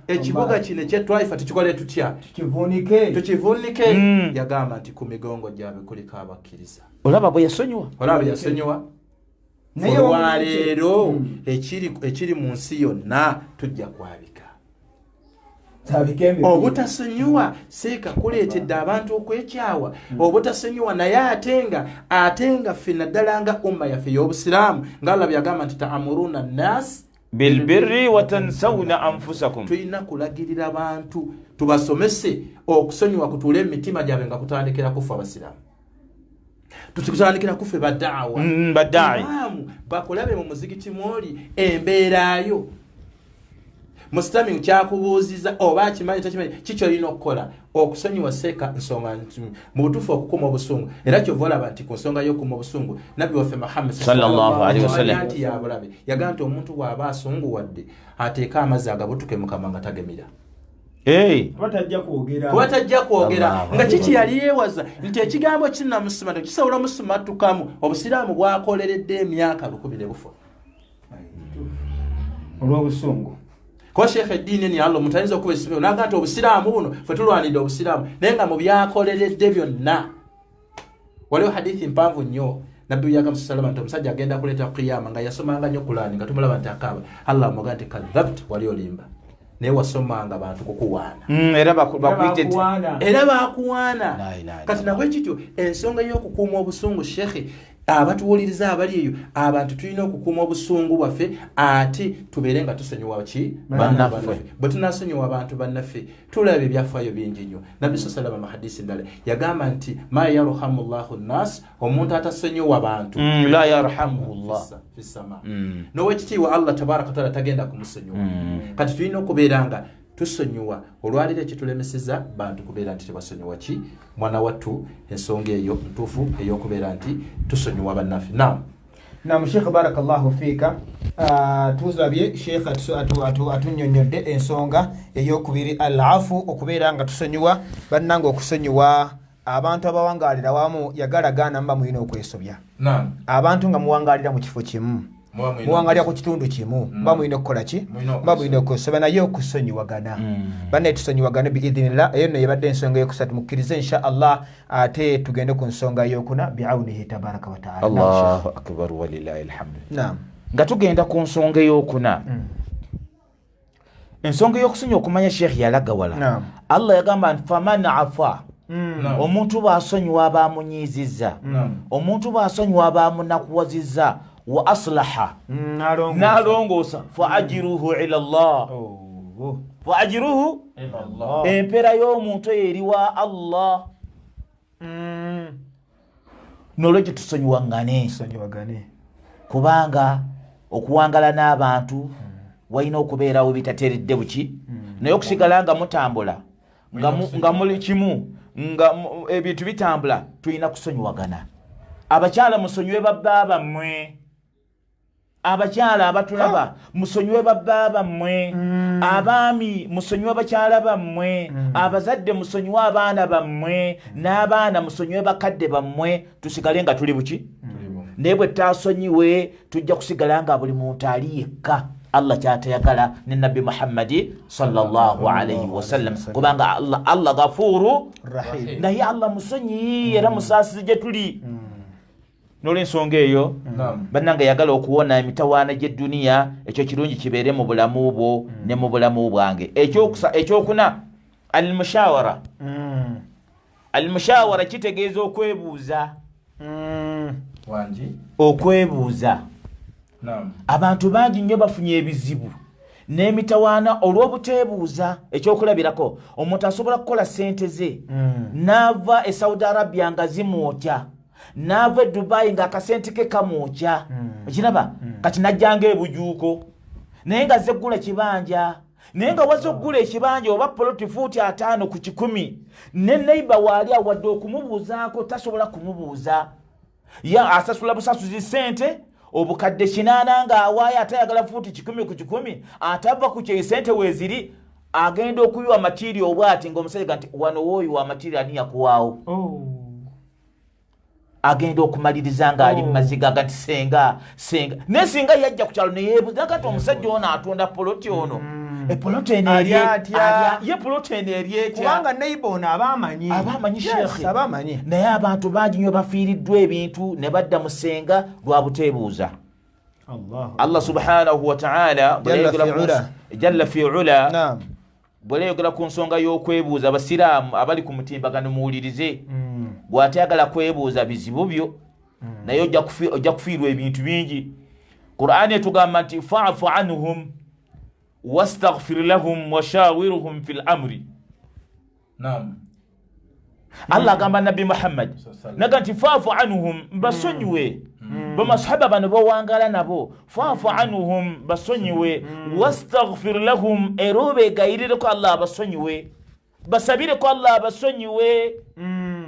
Ekibuga kino ekyetwaifa tukikole tutya? Tukivunike. Tukivunike. Yagamba nti ku migongo gyabwe kuliko abakkiriza. Olaba bwe yasonyiwa. Olaba yasonyiwa. Naye olwaleero ekiri mu nsi yonna tujja kwabika. Obutasonyiwa seeka kuleetedde abantu okwekyawa, obutasonyiwa. Naye ate nga ffe naddala nga umma yaffe ey'obusiraamu, nga Allah byagamba nti taamuruna nnas bilbirri watansawuna anfusakum, tulina kulagirira bantu, tubasomese okusonyiwa kutuule emitima gyabwe, nga kutandikira kufe abasiraamu, tukutandikira kufe badaawa. Badaayi. Imaamu bakulabe mu muzigiti mwoli embeerayo, musitami kyakubuuziza oba akimanyi takimanyi, kikyolina okukola okusonyiwa. Seeka nsonga nti mu butuufu okukuma obusungu, era kyova olaba nti ku nsonga y'okukuma obusungu, nabbi waffe Muhammad Sallallahu alaihi wasallam. nti yabulabe yagamba nti omuntu bw'aba asunguwadde ateeke amazzi agabutuke mukama nga tagemira. Kuba tajja kwogera. Kuba tajja kwogera. Allah. Nga kiki yali yeewaza nti ekigambo kinamusima tekisobola omusimatukamu. Obusiraamu bwakoleredde emyaka 1000 ne bufa olw'obusungu. Kuba sheekha, eddiini eni Allah omuntu ayinza okuba esibeo naga nti obusiraamu buno fe tulwanidde obusiraamu, naye nga mu byakoleredde byonna waliwo hadithi mpanvu nnyo nabbi yagamba salama nti omusajja agenda kuleeta qiyama nga yasomanga nnyo Kulaani, nga tumulaba nti akaaba. Allah amugaa nti kadhabt, wali olimba, naye wasomanga bantu kukuwaana. Era bakuyite nti Bakuwaana. Era bakuwaana. La ilaha Kati nabwe kityo ensonga y'okukuuma obusungu, shekhe, abatuwuliriza abali eyo, abantu tulina okukuuma obusungu bwaffe, ate tubeere nga tusonyiwa ki? Bannaffe. Bwe tunasonyiwa abantu bannaffe, tulaba ebyafaayo bingi nnyo. Nabbi sa salama mu hadisi ndala yagamba nti ma yarhamu llahu nnas, omuntu atasonyiwa bantu, La yarhamuhu llah. Fisama n'owekitiibwa Allah tabaraka wataala tagenda kumusonyiwa. Kati tulina okubeera nga tusonyiwa. Olwaliro ekitulemeseza bantu kubeera nti tebasonyiwa ki? Mwana wattu, ensonga eyo ntuufu ey'okubeera nti tusonyiwa bannaffe. Nam. Nam sheekh, barakallahu fiika. Tuzabye sheekh atunnyonnyodde ensonga eyokubiri, al afu, okubeera nga tusonyiwa bannange. Okusonyiwa abantu abawangalira wamu, yagalagaana muba mulina okwesobya. Nam. Abantu nga muwangalira mu kifo kimu, muwangalira ku kitundu kimu, muba mulina okukola ki? Mulina Muba mulina okwesoba, naye okusonyiwagana. Bannaye, tusonyiwagane biidhinillah. Eyo nno yebadde ensonga eyokusatu. Mukkirize insha Allah, ate tugende ku nsonga eyokuna biaunihi tabaraka wataala. Allahu akbar, walilahi alhamdu. Naam. Nga tugenda ku nsonga eyokuna, ensonga ey'okusonya, okumanya sheekh yalaga wala. Naam. Allah yagamba nti faman afa, omuntu bw'asonyiwa abamunyiizizza, omuntu bw'asonyiwa abamunakuwazizza, wa aslaha, n'alongoosa, fa ajiruhu ila llah. Oh. Fa ajiruhu, empeera y'omuntu eyo eri wa Allah. Nolwekyo tusonyiwaŋŋane. Tusonyiwagane. Kubanga okuwangala n'abantu walina okubeerawo bitateredde buki, naye okusigala nga mutambula nga muli kimu, nga ebintu bitambula, tulina kusonyiwagana. Abakyala, musonyiwe babba bammwe. Abakyala abatulaba, musonyiwe babba bammwe. Abaami, musonyiwe bakyala bammwe. Abazadde, musonyiwe abaana bammwe, n'abaana musonyiwe bakadde bammwe. Tusigale nga tuli buki? Naye bwe tutasonyiwe, tujja kusigala nga buli muntu ali yekka. Allah kyatayagala ne Nabbi Muhammadi sallallahu alaihi wasallam, kubanga Allah gafuru Rahim. Naye Allah musonyi era musaasizi gye tuli. N'olwensonga eyo, bannange, yagala okuwona emitawaana gy'edduniya, ekyo kirungi kibeere mu bulamu bwo ne mu bulamu bwange. Ekyokuna, almushawara. Almushawara kitegeeza okwebuuza. Wangi. Okwebuuza. Abantu bangi nnyo bafunye ebizibu n'emitawaana olw'obuteebuuza. Ekyokulabirako, omuntu asobola kukola sente ze n'ava e Saudi Arabia nga zimwokya, n'ava e Dubayi ng'akasente ke kamwokya. Okiraba? Kati najjanga ebujuuko, naye nga zeggula kibanja, naye nga waza okugula ekibanja oba poloti fuuti 50 ku 100, ne neighbour waali awadde okumubuuzaako tasobola kumubuuza. Ya asasula busasuzi sente obukadde 800 ng'awaayo, ate ayagala fuuti 100 ku 100, ate ava ku kyeyo sente weeziri, agenda okuyiwa matiiri obwati ng'omusajja ga nti wano wooyiwa amatiiri, ani yakuwaawo? Oh. Agenda okumaliriza ng'ali Oh. mu maziga ga nti senga, senga. Naye singa yajja ku kyalo neyeebuuza kati omusajja ono atunda poloti ono, epoloti eno Ali atya? Ye poloti eno eri etya? Kubanga neighbour ono aba amanyi. Aba amanyi. Yes, Sheekhe. aba amanyi. Naye abantu bangi nnyo bafiiriddwa ebintu ne badda mu senga lwa buteebuuza. Allah. Allah subhanahu wataala Jalla fi ula. Jalla fi ula. Naam. Bw'ayogera ku nsonga y'okwebuuza, abasiraamu abali ku mutimbagano muwulirize. Bw'atayagala kwebuuza, bizibu byo, naye ojja kufiirwa ebintu bingi. Qur'ani etugamba nti fa'fu anhum wastaghfir lahum washawiruhum fi lamri. Allah agamba Nabbi Muhammad naga nti fa'fu anhum, basonyiwe. Bamasahaba bano bawangala nabo, fa'fu anhum, basonyiwe, wastaghfir lahum, era obeegayirireko Allah abasonyiwe, basabireko Allah abasonyiwe,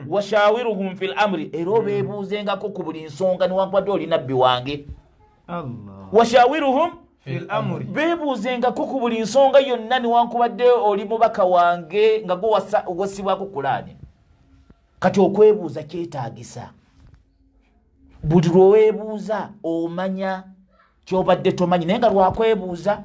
washawiruhum fi lamri, era obeebuuzengako ku buli nsonga newankubadde oli nabbi wange. Allah. Washawiruhum Fil amri. Beebuuzengako ku buli nsonga yonna newankubadde oli mubaka wange nga gwe wasibwako kulaani. Kati okwebuuza kyetaagisa. Buli lweweebuuza omanya kyobadde tomanyi, naye nga lwakwebuuza.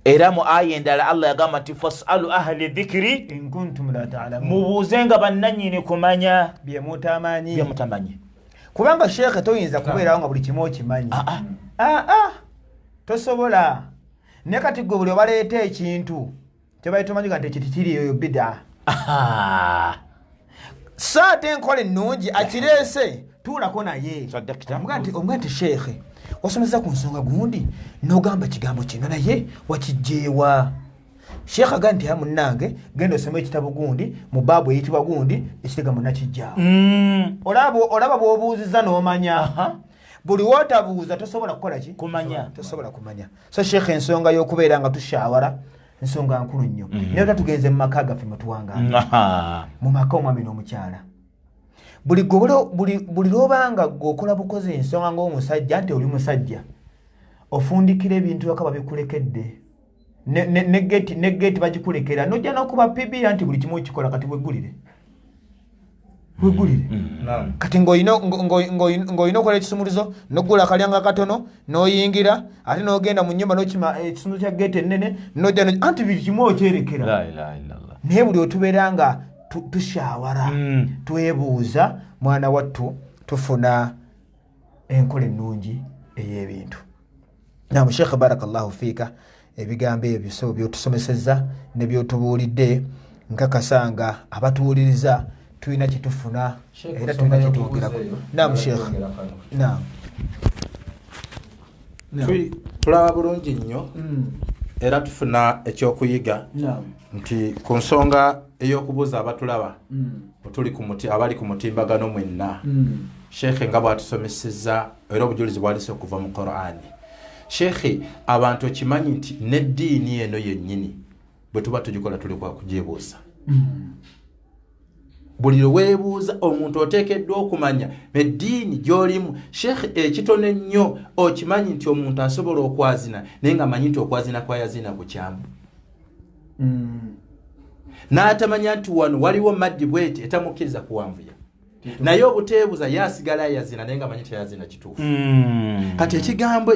Era mu aya endala Allah yagamba nti fasalu ahli dhikiri In kuntum la ta'lamun. Mubuuze nga bannanyini kumanya bye mutamanyi. Byemutamanyi. Kubanga sheekhe, toyinza kubeerawo nga buli kimu okimanyi. Ah, ah. Ah, ah. Tosobola. Naye kati gwe buli obaleeta ekintu kyebaali tomanyi ga nti ekyo tikiri, eyo bida. Aha. So ate enkola ennungi, akireese tuulako naye. Sadakta. Omuga nti sheekhe, wasomesa ku nsonga gundi n'ogamba kigambo kino, naye wakijjeewa? Sheekhe aga nti, munnange, genda osome ekitabo gundi mu baabu eyitibwa gundi, ekitegambo nakijjaawo. Olaba bw'obuuziza n'omanya. Buli wootabuuza tosobola kukola ki? Kumanya. Tosobola kumanya. So sheekhe, ensonga y'okubeera nga tushawara nsonga nkulu nnyo. Naye ota tugenze mu maka gaffe mwetuwangaala, mu maka omwami n'omukyala, buli buli lwobanga gwe okola bukozi ensonga ng'omusajja nti oli musajja, ofundikira ebintu waka babikulekedde, ne geti bagikulekera, nojja nokuba pibira nti buli kimu okikola. Kati weggulire, weggulire. Kati ng'olina okola ekisumuluzo, nogula akalyanga katono n'oyingira, ate n'ogenda mu nyumba n'okima ekisumuluzo kya geti ennene, nojja anti buli kimu okyerekera. La ilaha illallah. Naye buli otubeera nga tushawara, twebuuza, mwana wattu, tufuna enkola ennungi ey'ebintu. Nam sheekh, barakallahu fiika. Ebigambo ebyo bisebo byotusomesezza ne byotubuulidde, nkakasa nga abatuwuliriza tulina kyetufuna Sheikh, era tulina nsonga kyetwogerako. y'okubuuza eyo, Nam sheekh. kwongera kano. Nam. Tulaba bulungi nnyo era tufuna ekyokuyiga Nam. nti ku nsonga ey'okubuuza, abatulaba otuli ku muti, abali ku mutimbagano mwenna, sheekhe nga bw'atusomesezza era obujulizi bwalise okuva mu Qur'ani. Sheekhe, abantu okimanyi nti n'eddiini eno yennyini bwe tuba tugikola tuli kwa kugyebuuza? Buli lweweebuuza omuntu oteekeddwa okumanya eddiini gy'olimu. Sheekh, ekitono ennyo okimanyi nti omuntu asobola okwazina naye nga amanyi nti okwazina kwayazina kukyamu, n'atamanya nti wano waliwo maddi bweti etamukkiriza kuwanvuya, naye obuteebuza ye asigala ayazina naye nga amanyi teyazina kituufu. Kati ekigambo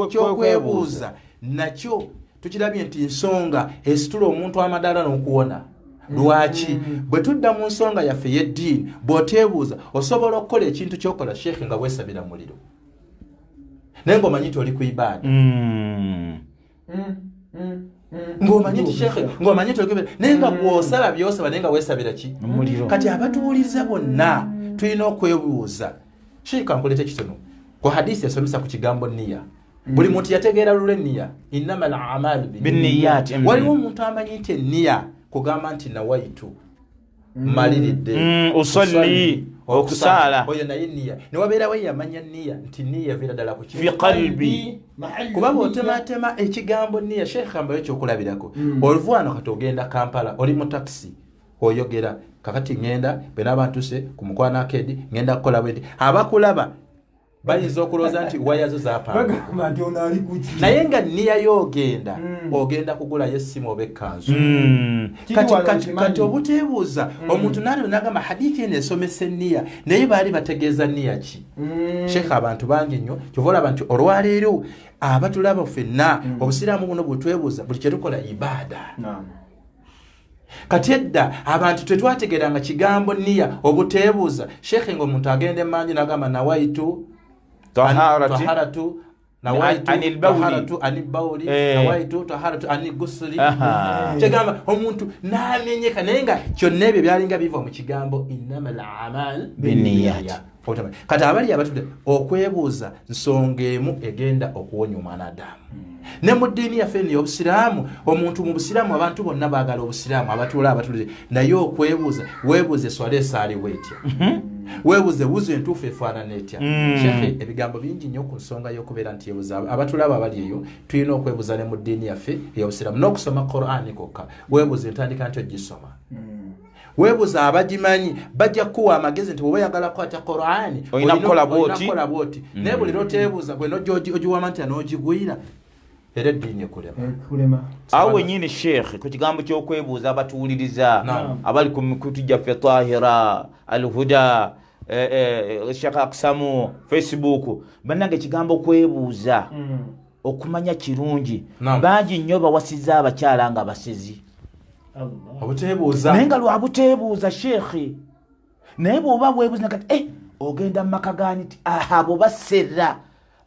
ky'okwebuuza nakyo tukirabye nti nsonga esitula omuntu amadaala n'okuwona. Lwaki? Bwe tudda mu nsonga yaffe y'eddiini, bw'oteebuuza osobola okukola ekintu ky'okola, sheekhe, nga weesabira muliro naye ng'omanyi nti oli ku ibaada, ng'omanyi nti, sheekhe, ng'omanyi nti oli, naye nga gw'osaba by'osaba naye nga weesabira ki? Omuliro. Kati abatuwuliriza bonna tulina okwebuuza. Sheekh, nkuleeta ekitono ku hadisi esomesa ku kigambo niya. Buli muntu yategeera lula eniya, innama al amalu binniyat. Waliwo omuntu amanyi nti eniya kugamba nti nawaitu, maliridde, usalli, okusaala. Oyo naye niya newabeerawo eyamanya niya nti niya eviira ddala ku fi qalbi. Kuba bw'otematema ekigambo niya, sheekh, ambayo ekyokulabirako. Oluva wano kati ogenda Kampala, oli mu takisi, oyogera, kakati ŋŋenda bwe naaba ntuse ku mukwano akedi ŋŋenda kukola bwe nti, abakulaba bayinza okulowooza nti waya zo zapanga, bagamba nti ono ali kuki? Naye nga niyayo ogenda, ogenda kugulayo essimu oba ekkanzu. Kiri Kati, wano okimanyi. Kati obuteebuuza omuntu naatyo nagamba hadithi eno esomesa eniya, naye baali bategeeza niya ki? Sheekh, abantu bangi nnyo kyova olaba nti olwaleero abatulaba ffenna obusiraamu buno bwetwebuuza buli kyetukola ibaada. Kati edda abantu tetwategeranga kigambo niya, obuteebuuza, sheekhe, nga omuntu agenda emanju nagamba nawaitu taharati taharatu, nawaitu anil bawli. Taharatu anil bawli, nawaitu taharatu anil gusuli. Kyegamba omuntu namenyeka, naye nga kyonna ebyo byalinga biva mu kigambo innama al amal binniyat. Kati abali abatudde, okwebuuza nsonga emu egenda okuwonya omwana Adamu. Ne mu ddiini yaffe eno ey'obusiraamu, omuntu mu busiraamu, abantu bonna baagala obusiraamu, abatuula abatulire, naye okwebuuza, weebuuze eswala esaaliwo etya, weebuuze wuzu entuufu efaanana etya. Sheekhe, ebigambo bingi nnyo ku nsonga y'okubeera nti yebuuza. Abatulaba abali eyo, tulina okwebuuza ne mu ddiini yaffe ey'obusiraamu n'okusoma Qur'ani kokka. Weebuuze entandika nti ogisoma, weebuuza abagimanyi, bajja kukuwa amagezi nti bw'oba oyagala kukwata Qur'ani olina kukola bw'oti. Kukola bwoti. Naye buli lwoteebuuza gwe nojja ogiwama nti n'ogigwira, era eddiini ekulema. Kulema. Awo wenyini, sheekh, ku kigambo ky'okwebuuza, abatuwuliriza abali ku mikutu gyaffe Tahira, Alhuda, Sheekh Aksamu, Facebook, bannange, ekigambo kwebuuza okumanya kirungi. Bangi nnyo bawasiza abakyala nga basezi. Allah. Obuteebuuza. Naye nga lwabuteebuuza, sheekhi. Naye bw'oba weebuuza kati, ogenda mu maka gani ti abo basera,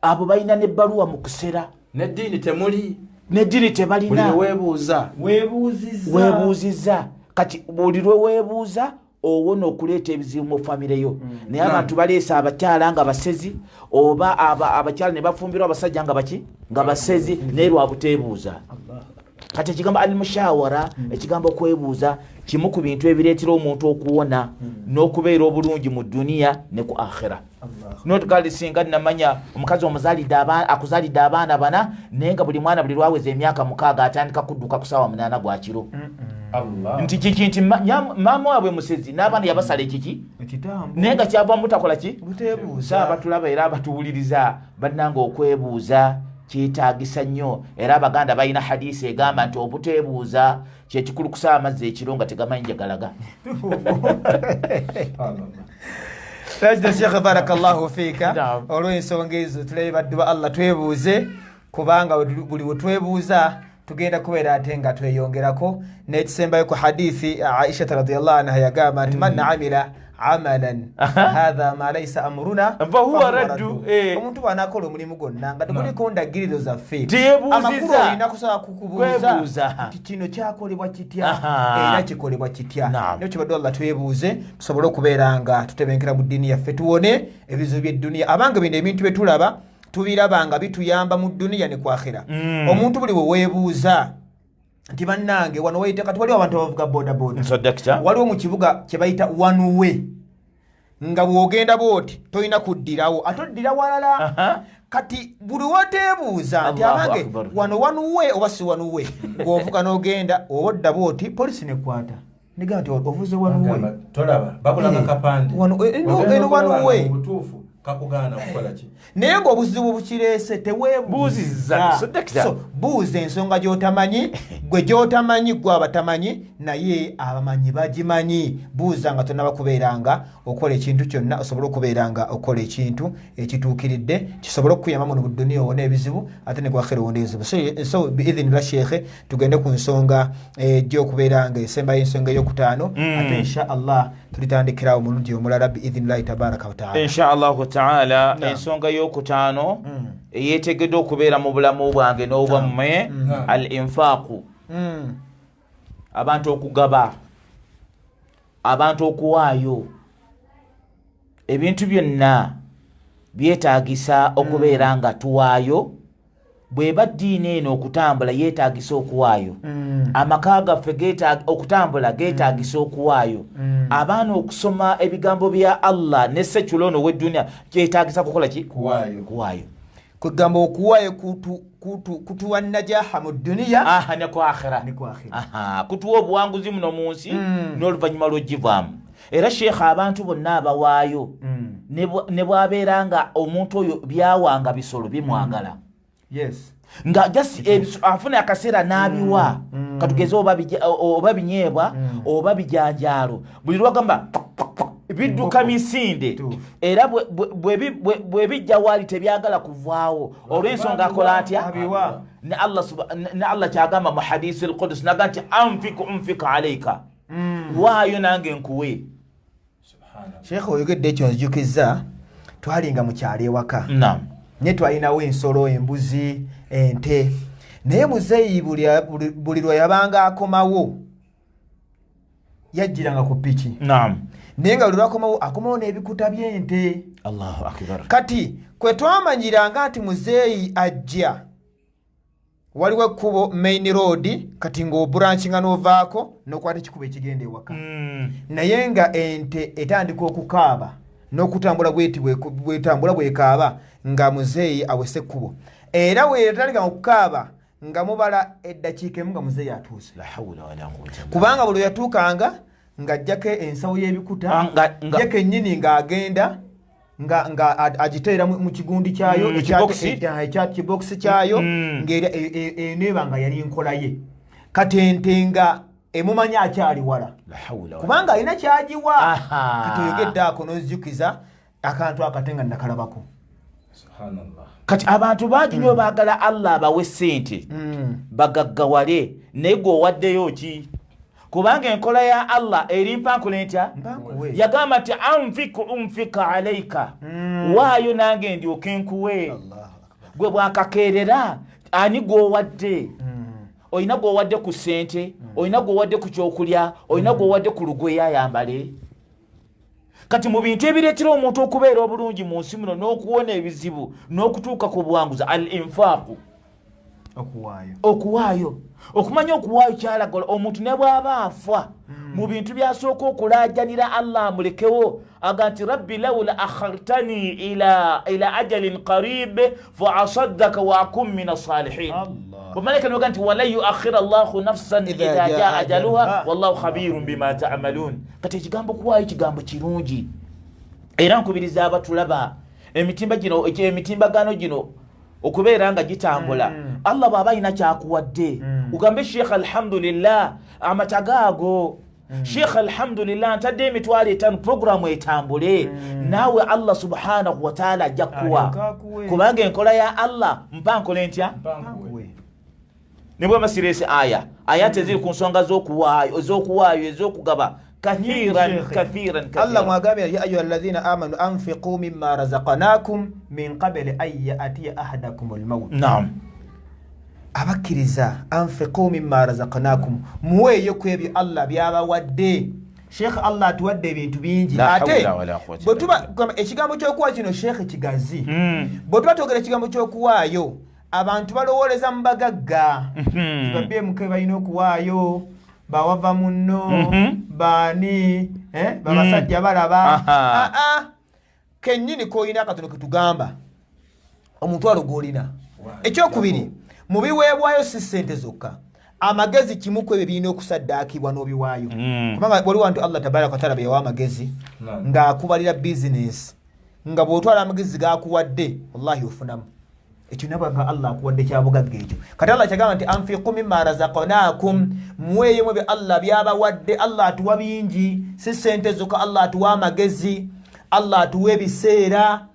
abo balina n'ebbaluwa mu kusera. Neddiini temuli. N'eddiini buli tebalina. Lweweebuuza. Weebuuzizza. Weebuuzizza. Kati buli lwe weebuuza owona okuleeta ebizibu mu famire yo. Naye abantu baleese abakyala nga basezi, oba abakyala ne bafumbirwa abasajja nga baki, nga basezi, naye lwabuteebuuza. Kati ekigambo almushawara, ekigambo kwebuuza, kimu ku bintu ebireetera omuntu okuwona n'okubeera obulungi mu duniya ne ku akhira. Notugali singa namanya omukazi omuzalidde akuzalidde abaana bana, naye nga buli mwana buli lwaweza emyaka 6 atandika kudduka ku saawa 8 gwa kiro, Allah. Nti kiki? Nti maama waabwe musezi n'abaana yabasala ekiki? Ekitambo. Naye nga kyava mutakola ki? Buteebuuza. Abatulaba era abatuwuliriza, bannanga, okwebuuza kyetaagisa nnyo. Era abaganda balina hadisi egamba nti obuteebuuza kyekikulukusa amazzi ekiro nga tegamanyi gye galaga. Lajna Sheekh, barakallahu fiika. Naam. Olw'ensonga ezo tulabe baddu ba Allah twebuuze, kubanga buli we twebuuza tugenda kubeera ate nga tweyongerako. N'ekisembayo ku hadithi, Aishata radiallahu anha yagamba nti man amila amalan hatha ma laisa amuruna fahuwa raddu, eh. Omuntu bw'anaakola omulimu gwonna nga teguliko ndagiriro zaffe, Teyeebuuzizza. amakulu olina kusaba kukubuuza Kwebuuza. nti kino kyakolebwa kitya era kikolebwa kitya. Naye kibadde Allah twebuuze tusobole okubeera nga tutebenkera mu ddiini yaffe, tuwone ebizibu by'edduniya. Abanga bino ebintu bye tulaba tubiraba nga bituyamba mu dduniya ne ku akhira. Omuntu buli we weebuuza nti bannange wano wayita, kati waliwo abantu abavuga bodaboda. So doctor. Waliwo mu kibuga kye bayita one way, nga bw'ogenda bwoti tolina kuddirawo, ate oddira walala. Kati buli woteebuuza nti Allahu abange Akbar. wano one way oba si one way, ng'ovuga n'ogenda oba odda bwoti, polisi nekwata. Nigamba nti ovuze wanuwe. Tolaba bakulaga kapande. Wano eno wanuwe. Butuufu kakugaana kukola ki? Naye ng'obuzibu bukireese teweebuuzizza. So buuza ensonga gy'otamanyi, gwe gy'otamanyi gwe abatamanyi, naye abamanyi bagimanyi. Buuza nga tonnaba kubeera nga okola ekintu kyonna, osobole okubeera nga okola ekintu ekituukiridde kisobole okukuyamba muno mu dduniya owone ebizibu ate ne ku akhira owone ebizibu. So biidhinillah sheikhe, tugende ku nsonga egy'okubeera nga esembayo, ensonga eyokutaano, ate insha Allah tulitandikirawo mulundi omulala biidhinillahi tabaraka wataala. Insha Allahu taala. Ensonga eyokutaano eyeetegeddwa okubeera mu bulamu bwange n'obwammwe, al infaaku, abantu okugaba, abantu okuwaayo. Ebintu byonna byetaagisa okubeera nga tuwaayo. Bweba ddiini eno okutambula yeetaagisa okuwaayo, amaka gaffe okutambula geetaagisa okuwaayo, abaana okusoma ebigambo bya Allah ne secular ono ow'edduniya kyetaagisa kukola ki? Kuwaayo. Kwegamba okuwaayo kutuwa najaha mu dduniya ne ku akhira, kutuwa obuwanguzi muno mu nsi n'oluvannyuma lw'ogivaamu. Era sheekha, abantu bonna abawaayo, ne bwabeera nga omuntu oyo byawanga bisolo bimwagala, nga just afuna akaseera n'abiwa, katugeze oba binyeebwa oba bijanjaalo, buli lwagamba bidduka misinde, era bwe bijja waali tebyagala kuvaawo olw'ensonga akola atya? Ne Allah kyagamba mu hadisi al-Qudus, naga nti anfik unfik alaika, waayo nange nkuwe. Sheekh, oyogedde ekyo nzijukizza twalinga mu kyalo ewaka, naye twalinawo ensolo, embuzi, ente, naye muzeeyi buli lwe yabanga akomawo yajjiranga ku piki, naye nga buli lwakomawo akomawo n'ebikuta by'ente. Allahu akbar. Kati kwe twamanyiranga nti muzeeyi ajja, waliwo ekkubo main road, kati ng'oburankinga n'ovaako n'okwata ekikubo ekigenda ewaka, naye nga ente etandika okukaaba n'okutambula bweti bwetambula bwekaaba nga muzeeyi awese ekkubo, era wetandika okukaaba nga mubala eddakiika emu nga muzeeyi atuuse, kubanga buli yatuukanga ng'ajjako ensawo y'ebikuta ye kennyini ng'agenda nga agiteera mu kigundi kyayo, ekya kibokisi kyayo, ng'era eneeba nga yali nkola ye. Kati ente nga emumanyi akyali wala kubanga alina kyagiwa. Kati oyogedde ako n'ozijjukiza akantu akate nga nakalabako. Kati abantu bangi nnyo baagala Allah abawe ssente bagaggawale, naye gwe owaddeyo ki? Kubanga enkola ya Allah eri mpankula entya? Yagamba nti anfik unfika alaika, waayo nange ndyoke nkuwe. Gwe bwakakeerera ani gwowadde? Olina gwowadde ku ssente, olina gwowadde ku kyokulya, olina gwowadde ku lugoye ayambale. Kati mu bintu ebireetera omuntu okubeera obulungi mu nsi muno n'okuwona ebizibu n'okutuuka ku buwanguzi, al infaaku, okuwaayo. Okumanya okuwaayo kyalagola omuntu ne bw'aba afa, mu bintu byasooka okulaajanira Allah amulekewo, aga nti rabbi laula akhartani ila ajalin qarib fa asaddaka wa akun min asalihin. Bamalayika nibaga nti walan yuakhira llahu nafsan idha jaa ajaluha wallahu khabirun bima tamalun. Kati ekigambo kuwaayo kigambo kirungi, era nkubiriza abatulaba emitimba gino, emitimbagano gino okubeera nga gitambula. Allah bw'aba alina kyakuwadde, ugambe sheekh alhamdulillah amata gaago, sheekh alhamdulillah ntadde 500,000 programu etambule, naawe Allah subhanahu wataala ajja kukuwa, kubanga enkola ya Allah mpa nkole ntya? Ne bwe basirese aya teziri ku nsonga z'okuwaayo, ez'okugaba, kathiran kathiran. Allah mwagambye ya ayuha alladhina amanu anfiqu mimma razaqnakum min qabli an yatiya ahadakum almaut. Abakkiriza, anfiqu mimma razaqnakum, muweeyo ku ebyo Allah byabawadde. Sheekh, Allah atuwadde ebintu bingi, ate bwetuba ekigambo ky'okuwa kino, sheekh, kigazi. Bwe tuba twogera ekigambo ky'okuwaayo, abantu balowooleza mu bagagga, babmk balina okuwaayo, bawava munno, baani, babasajja balaba kennyini koyina akatono ketugamba omutwalo gwolina. Ekyokubiri, mu biweebwayo si ssente zokka. Amagezi kimu ku ebyo birina okusaddaakibwa n'obiwaayo, kubanga waliwo wantu Allah tabaraka wataala bwe yawa amagezi ng'akubalira bizinesi, nga bw'otwala amagezi gakuwadde, wallahi ofunamu ekyo, nabwe nga Allah akuwadde kyabugagga ekyo. Kati Allah kyagamba nti anfiqu mimma razaqnakum, muweeyemu ebyo Allah byabawadde. Allah atuwa bingi, si sente zokka. Allah atuwa amagezi, Allah atuwa ebiseera,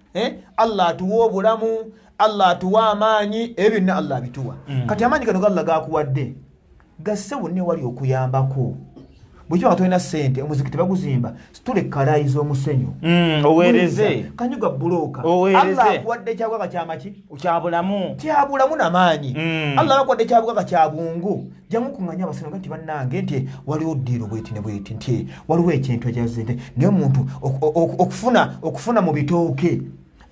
Allah atuwa obulamu, Allah atuwa amaanyi, ebyo byonna Allah abituwa. Kati amaanyi gano Allah gakuwadde, gasse wonna ewali okuyambako. Bwekiba nga tolina sente, omuzikiti baguzimba, situla ekkalaayi z'omusenyu. Oweereze. Kanyuga bulooka. Oweereze. Allah akuwadde ekyabugagga kyamaki? Kyabulamu. Kyabulamu namaanyi. Allah bakuwadde ekyabugagga kya bwongo, jangu kuŋŋanya abasiraamu nti bannange, nti waliwo ddiiro bweti ne bweti, nti waliwo ekintu ekyazente, naye omuntu okufuna mu bitooke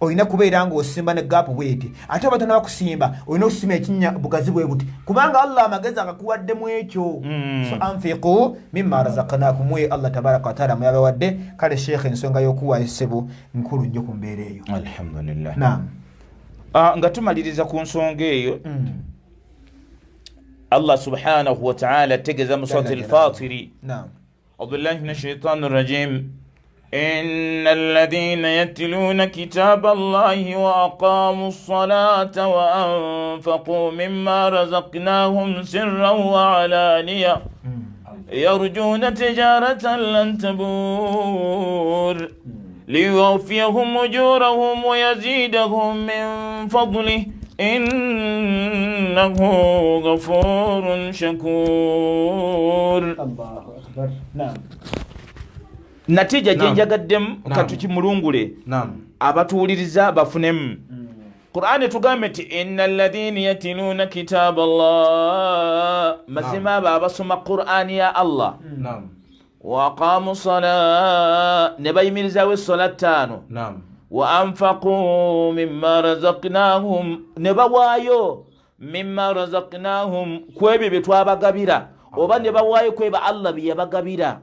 olina kubeera ng'osimba ne gaapu bweti, ate oba tonaba kusimba olina okusima ekinnya bugazi bwe buti, kubanga Allah amagezi agakuwaddemu ekyo. So anfiqu mimma razaqnakum, mwe Allah tabaraka wataala mweyabawadde. Kale sheekh, ensonga y'okuwaayo ssebo nkulu nnyo ku mbeera eyo. Alhamdulillah. Naam. Ah, nga tumaliriza ku nsonga eyo, Allah subhanahu wataala ategeeza mu surati Alfatiri. Naam. أعوذ بالله من الشيطان الرجيم. إن الذين يتلون كتاب الله وأقاموا الصلاة وأنفقوا مما رزقناهم سرا وعلانية يرجون تجارة لن تبور ليوفيهم أجورهم ويزيدهم من فضله إنه غفور شكور. Allahu akbar, naam. Natija gyenjagaddemu, Naam. katukimulungule abatuwuliriza bafunemu. Qur'ani tugambe nti inna alladhina yatiluna kitaba Allah, mazima abo abasoma Qur'ani ya Allah, waqamu sala, ne bayimirizawo essola ttaano, wa anfaqu mimma razaqnahum, ne bawaayo mimma razaqnahum, ku ebyo bye twabagabira, oba ne bawaayo ku ebyo Allah bye yabagabira,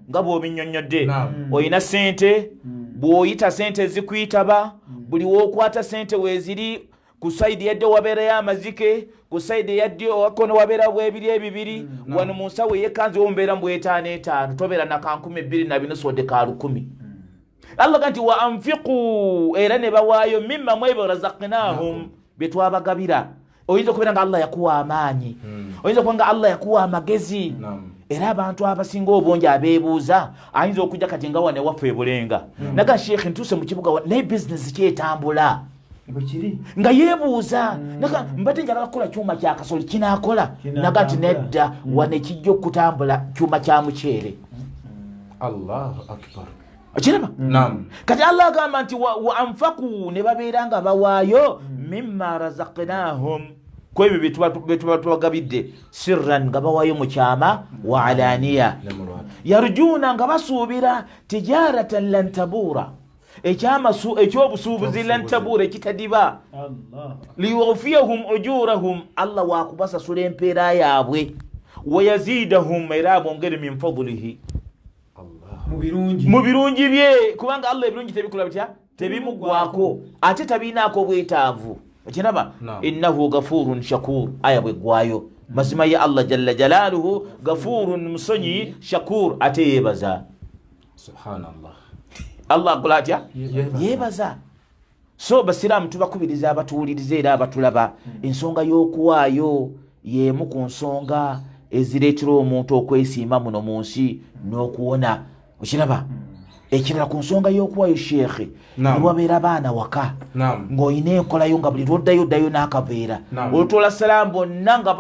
nga bw'obinyonnyodde. Olina sente, bw'oyita sente zikuyitaba, buli w'okwata sente weeziri. Ku side yadde wabeerayo amazike, ku side yadde owakono wabeera bwebiri ebibiri, wano mu nsawo eyekanzi wombeera mu bwetaano etaano, tobeera na kankumi bbiri na binusu wadde ka 1000. Allah ga nti wa anfiqu, era ne bawaayo, mimma, mwebyo, razaqnahum, bye twabagabira. Oyinza okubeera nga Allah yakuwa amaanyi, oyinza okuba nga Allah yakuwa amagezi. Era abantu abasinga obungi abeebuuza, ayinza okujja kati nga wane waffe ebulenga, naga sheekhe, ntuuse mu kibuga naye bizinesi kyetambula? Bwekiri. Nga yeebuuza, naga mbadde njagala kukola kyuma kya kasoli, kinaakola? Naga nti nedda, wano ekijja okutambula kyuma kya muceere. Allahu akbar. Okiraba? Naam. Kati Allah agamba nti wa anfaku, ne babeera nga bawaayo, mimma razaqnahum, ku ebyo bye tuba tubagabidde, sirran, nga bawaayo mu kyama, wa alaniya, Ne mu lwatu. Yarjuuna, nga basuubira, tijaratan lan tabuura, ekyobusuubuzi, lan tabuura, ekitadiba, Allah. Liyufiyahum ujurahum, Allah wakubasasula empeera yaabwe, wayazidahum, era abongere, min fadlihi, mu birungi. Mu birungi bye, kubanga Allah ebirungi tebikola bitya? Tebimugwako, ate tabiinaako bwetaavu. Okiraba? Naam. Innahu gafurun shakur. Aya bweggwayo, mazima ye Allah jalla jalaaluhu gafurun, musonyi, shakur, ate yeebaza. Subhanallah. Allah akola atya? Yeebaza. Yeebaza. So basiraamu, tubakubiriza abatuwuliriza era abatulaba, ensonga y'okuwaayo y'emu ku nsonga ezireetera omuntu okwesiima muno mu nsi n'okuwona. Okiraba? Ekirala ku nsonga y'okuwaayo, sheekhe, newabeera baana waka, ng'olina enkolayo nga buli lwoddayo oddayo n'akaveera, olutoola salaamu bonna nga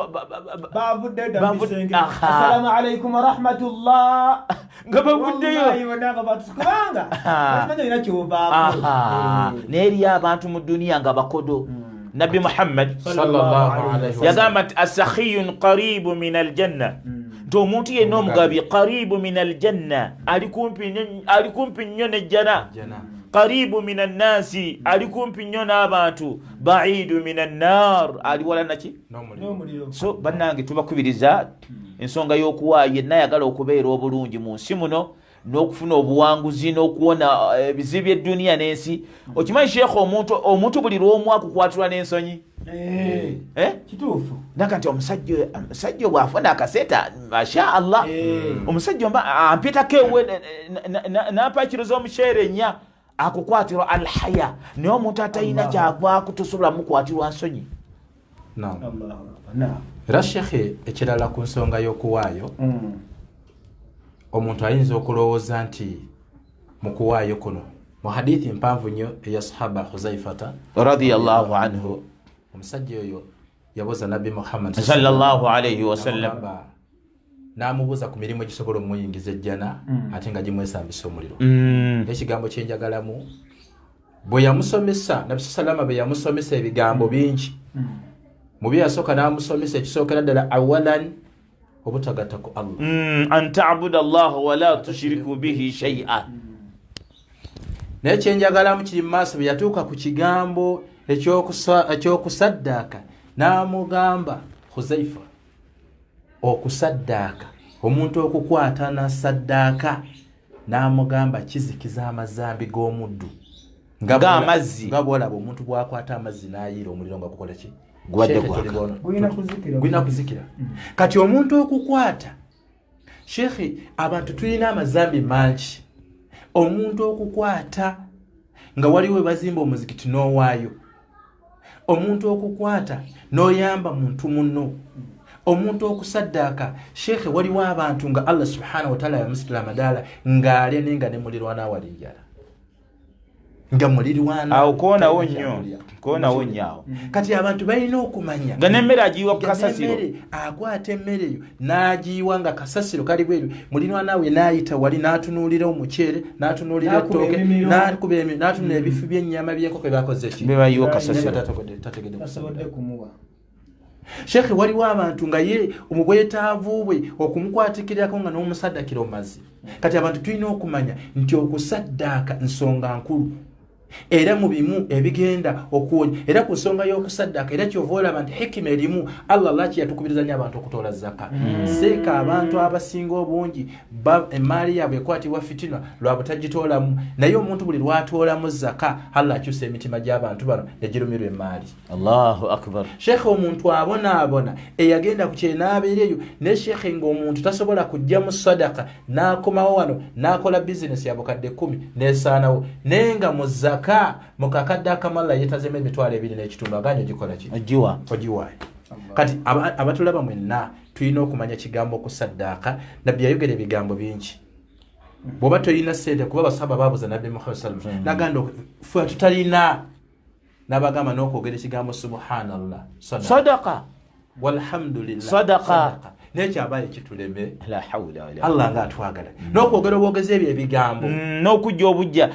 bavuddeyo dda mu bisenge. Aha. Assalamu alaikum warahmatullah. Nga bavuddeyo. Wallahi bonna nga kubanga bakimanyi olina kyovaako. Aha. Naye eriyo abantu mu duniya nga bakodo. Nabbi Muhammad Sallallahu alaihi wasallam. yagamba nti asakhiyun qaribu min aljanna, nti omuntu yenna omugabi, qaribu min aljanna, ali kumpi nnyo nejjana. Jana. Qaribu min annasi, ali kumpi nnyo n'abantu, baidu min annar, ali wala naki? N'omuliro. N'omuliro. So bannange, tubakubiriza ensonga y'okuwaayo. Yenna ayagala okubeera obulungi mu nsi muno n'okufuna obuwanguzi n'okuwona ebizibu by'edduniya n'ensi. Okimanyi sheekha, omuntu buli lw'omu akukwatirwa n'ensonyi. Eh? Eh? Kituufu. Naga nti omusajja bw'afuna akasente, masha Allah, Eh. omusajja mba ampitako ewe nampa kiro z'omuceere 4, akukwatirwa alhaya. Naye omuntu atalina Allah. kyavaako tosobola mukwatirwa nsonyi. Naam. Allahu akbar. Naam. Era shekhe, ekirala ku nsonga y'okuwaayo, omuntu ayinza okulowooza nti mu kuwaayo kuno, mu hadithi mpanvu nnyo eya sahaba Huzaifata radiyallahu anhu, omusajja oyo yabuuza Nabbi Muhammad sallallahu alaihi wasallam, N'amugamba- n'amubuuza ku mirimu egisobola omuyingiza ejjana ate nga gimwesambisa omuliro. N'ekigambo kyenjagalamu bwe yamusomesa Nabbi salama, bwe yamusomesa ebigambo bingi, mu bye yasooka n'amusomesa ekisookera ddala, awalan, obutagatta ku Allah. An tabuda allaha wala tushiriku bihi shaia. Naye kyenjagalamu kiri mu maaso, bwe yatuuka ku kigambo ekyokusaddaaka, n'amugamba, Huzaifa, okusaddaaka, omuntu okukwata nasaddaaka, n'amugamba kizikiza amazambi g'omuddu. Nga Ng'amazzi. Nga bwolaba omuntu bw'akwata amazzi n'ayiira omuliro nga gukola ki? Gubadde Sheikh, gwaka. tuli bono. Gulina kuzikira. Gulina kuzikira. Kati omuntu okukwata, shekhe, abantu tulina amazambi mangi. Omuntu okukwata nga waliwo webazimba omuzikiti n'owaayo, omuntu okukwata n'oyamba muntu munno, omuntu okusaddaaka, shekhe, waliwo abantu nga Allah subhanahu wataala yamusitula amadaala ng'alya naye nga ne mulirwana wali njala, nga mulirwana Awo koonawo talina nnyo. kyakulya. Koonawo nnyo awo. Kati abantu balina okumanya nga n'emmere agiyiwa ku nga kasasiro. n'emmere, akwata emmere eyo n'agiyiwa nga kasasiro kali bweru, mulirwana we n'ayita wali n'atunuulira omuceere, n'atunuulira N'akuba ettooke, emimiro. n'akuba emimiro, n'atunula ebifu by'ennyama by'enkoko byakoze ki, Bebayiwa naye nga kasasiro. tategedde Tasobodde kusaddaaka. kumuwa. Sheekhe, waliwo abantu nga ye mu bwetaavu bwe okumukwatikirako nga n'omusaddakira omazi. Kati abantu tulina okumanya nti okusaddaaka nsonga nkulu, era mu bimu ebigenda okuwonya, era ku nsonga y'okusaddaaka, era kyova olaba nti hikima erimu Allah laki yatukubiriza nnyo abantu okutoola zaka. Seeka abantu abasinga obungi emaali yaabwe ekwatibwa fitina lwa butagitoolamu, naye omuntu buli lwatoolamu zaka, Allah akyusa emitima gy'abantu bano ne girumirwa emaali. Allahu akbar. Shekhe, omuntu abonaabona eyagenda ku kyenaabeera eyo, naye shekhe, ng'omuntu tasobola kujja mu sadaka n'akomawo wano n'akola bizinesi ya bukadde 10 n'esaanawo, naye nga mu zaka mu kakadde akamala yeetazemu 25,000, aganye ogikola ki? Ogiwa. Ogiwaayo. Kati abatulaba mwenna tulina okumanya kigambo okusaddaaka. Nabbi yayogera ebigambo bingi. Bw'oba toyina sente, kuba basaba babuza Nabbi Muhammad sallam, nagamba fe tutalina, nabagamba n'okwogera ekigambo subhanallah sadaqa, Sadaka. walhamdulillah Sadaqa. Naye kyabaye kituleme. La hawla wala Allah nga atwagala n'okwogera obwogezi ebyo ebigambo. N'okujja obujja.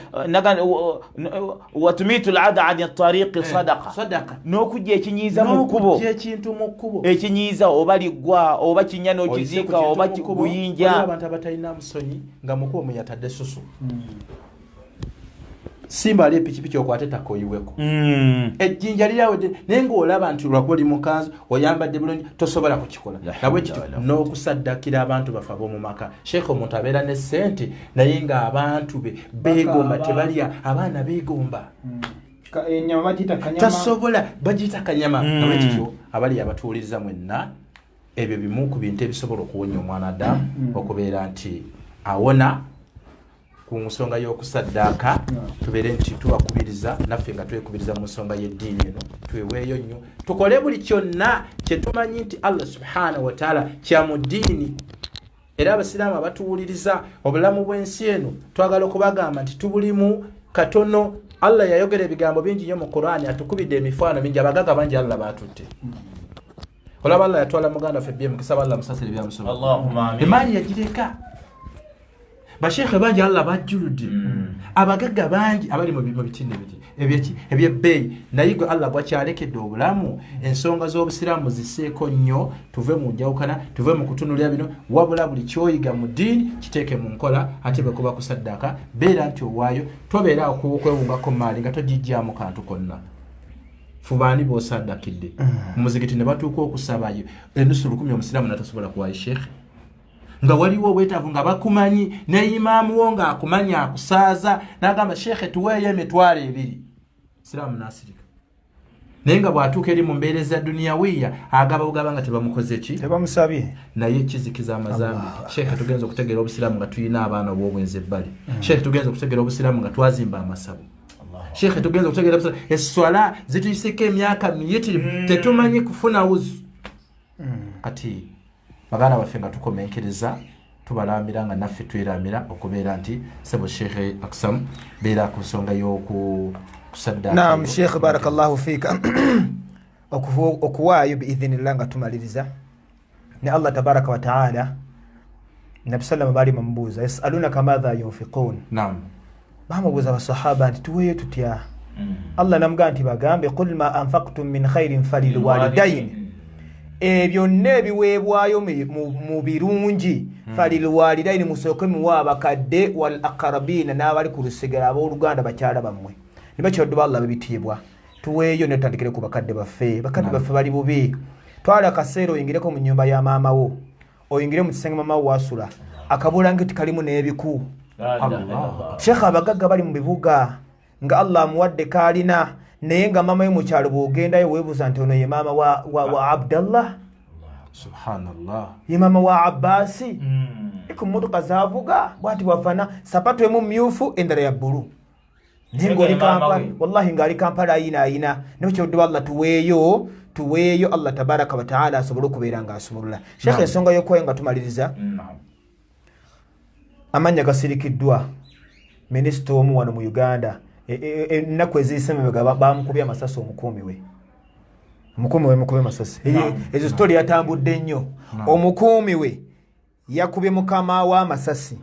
Watumitu lada ani tariqi sadaka. Sadaka. N'okujja ekinyiiza mu kkubo. N'okujja ekintu mu kkubo. Ekinyiiza, oba liggwa oba kinya Oyise ku n'okiziika kintu oba mu kkubo, guyinja. waliwo abantu abatalina musonyi nga mukubo mwe yatadde susu, simba ali epikipiki okwate ettaka oyiweko, ejjinja lirawedde, naye ng'olaba nti lwakuba oli mukanzu oyambadde bulungi tosobola kukikola. La Nabwe hawla kityo wala n'okusaddakira abantu bafe ab'omu maka, sheekh, omuntu abeera ne ssente naye ng'abantu be beegomba, Bakaaba. tebalya, abaana beegomba. Enyama bagiyita kanyama. Tasobola, bagiyita kanyama. Nabwe kityo abali abatuwuliriza mwenna, ebyo bimu ku bintu ebisobola okuwonya omwana Adamu okubeera nti awona ku nsonga y'okusaddaaka. Tubeere nti tubakubiriza naffe nga twekubiriza mu nsonga y'eddiini eno, tweweeyo nnyo, tukole buli kyonna kye tumanyi nti Allah subhanahu wataala kya mu ddiini. Era abasiraamu abatuwuliriza, obulamu bw'ensi eno twagala okubagamba nti tubulimu katono. Allah yayogera ebigambo bingi nnyo mu Qurani, atukubidde emifaano mingi. Abagaga bangi Allah baatutte. Olaba Allah yatwala muganda waffe byemukisa, Allah musasire byamusoba. Allahumma amin. Emaali yagireka. Bashekhe bangi Allah bajjuludde, abagagga bangi abali mu bitini biti ebyeki ebyebbeeyi, naye gwe Allah gwakyalekedde obulamu, ensonga z'obusiraamu ziseeko nnyo. Tuve mu njawukana, tuve mu kutunulira bino, wabula buli kyoyiga mu ddiini kiteeke mu nkola. Ate bwe kuba kusaddaaka, beera nti owaayo, tobeera okwewungako maali nga togijjaamu kantu konna. Fubaani b'osaddakidde mu muzigiti ne batuuka okusabayo enusu 1000, omusiraamu natasobola kuwaayo, shekhe, nga waliwo obwetaavu, nga bakumanyi, ne imaamu wo ng'akumanyi akusaaza n'agamba, shekhe, tuweeyo 20,000, siraamu n'asirika. Naye nga bw'atuuka eri mu mbeera eza duniyawiya agaba bugaba nga tebamukoze ki, tebamusabye. Naye kizikiza amazambi. Sheekhe, tugenza okutegeera obusiraamu nga tulina abaana obw'obwenzi ebbali. Sheekhe, tugenza okutegeera obusiraamu nga twazimba amasabo. Sheekhe, tugenza okutegeera obusiraamu esswala zituyiseko emyaka miyitirivu, tetumanyi kufuna wuzu. Kati baganda baffe, nga tukomenkereza, tubalamira nga naffe tweramira okubeera nti sebo Sheekhe Aksamu, beera ku nsonga y'okusaddaaka. Naam Sheekh, barakallahu fiika. Okuwaayo biidhinillah nga tumaliriza ne Allah tabaraka wataala. Nabi sallama baali bamubuuza, yasalunaka madha yunfiqun. Bamubuuza abasahaba nti tuweeyo tutya? Allah namugamba nti bagambe, qul ma anfaktum min khairin falilwalidaini, ebyo byonna ebiweebwayo mu birungi, falilwalidaini, musooke muwe abakadde, wal aqrabina, n'abali ku lusigala, abooluganda, bakyala bammwe. Nibakyaddu ba Allah bebitiibwa, tuweeyo ne tutandikire ku bakadde baffe. Bakadde baffe bali bubi. Twala akaseera oyingireko mu nnyumba ya maama wo, oyingire mu kisenge maama wo wasula, akabulangiti kalimu n'ebiku. Sheekha, abagagga bali mu bibuga nga Allah amuwadde kaalina, naye nga maama yo mukyalo bw'ogendayo weebuuza nti ono ye maama wa Abdallah? Subhanallah. Ye maama wa Abbaasi? Ku mmotoka zavuga bwati bwafana, sapatu emu myufu, endala ya bbulu, naye ngaoli Naye nga maama Kampala. We. Wallahi ngaali Kampala ayina ayina. Naye kyodde Allah, tuweeyo, tuweeyo, Allah tabaraka wataala asobole okubeera ng'asumulula. Sheekha, ensonga y'okuwayo nga tumaliriza, amannya gasirikiddwa, minisita omu wano mu Uganda, ennaku eziyise emabega bamukubye amasasi omukuumi we, omukuumi we mukubye amasasi. Ezo story yatambudde nnyo. Omukuumi we yakubye mukama we amasasi,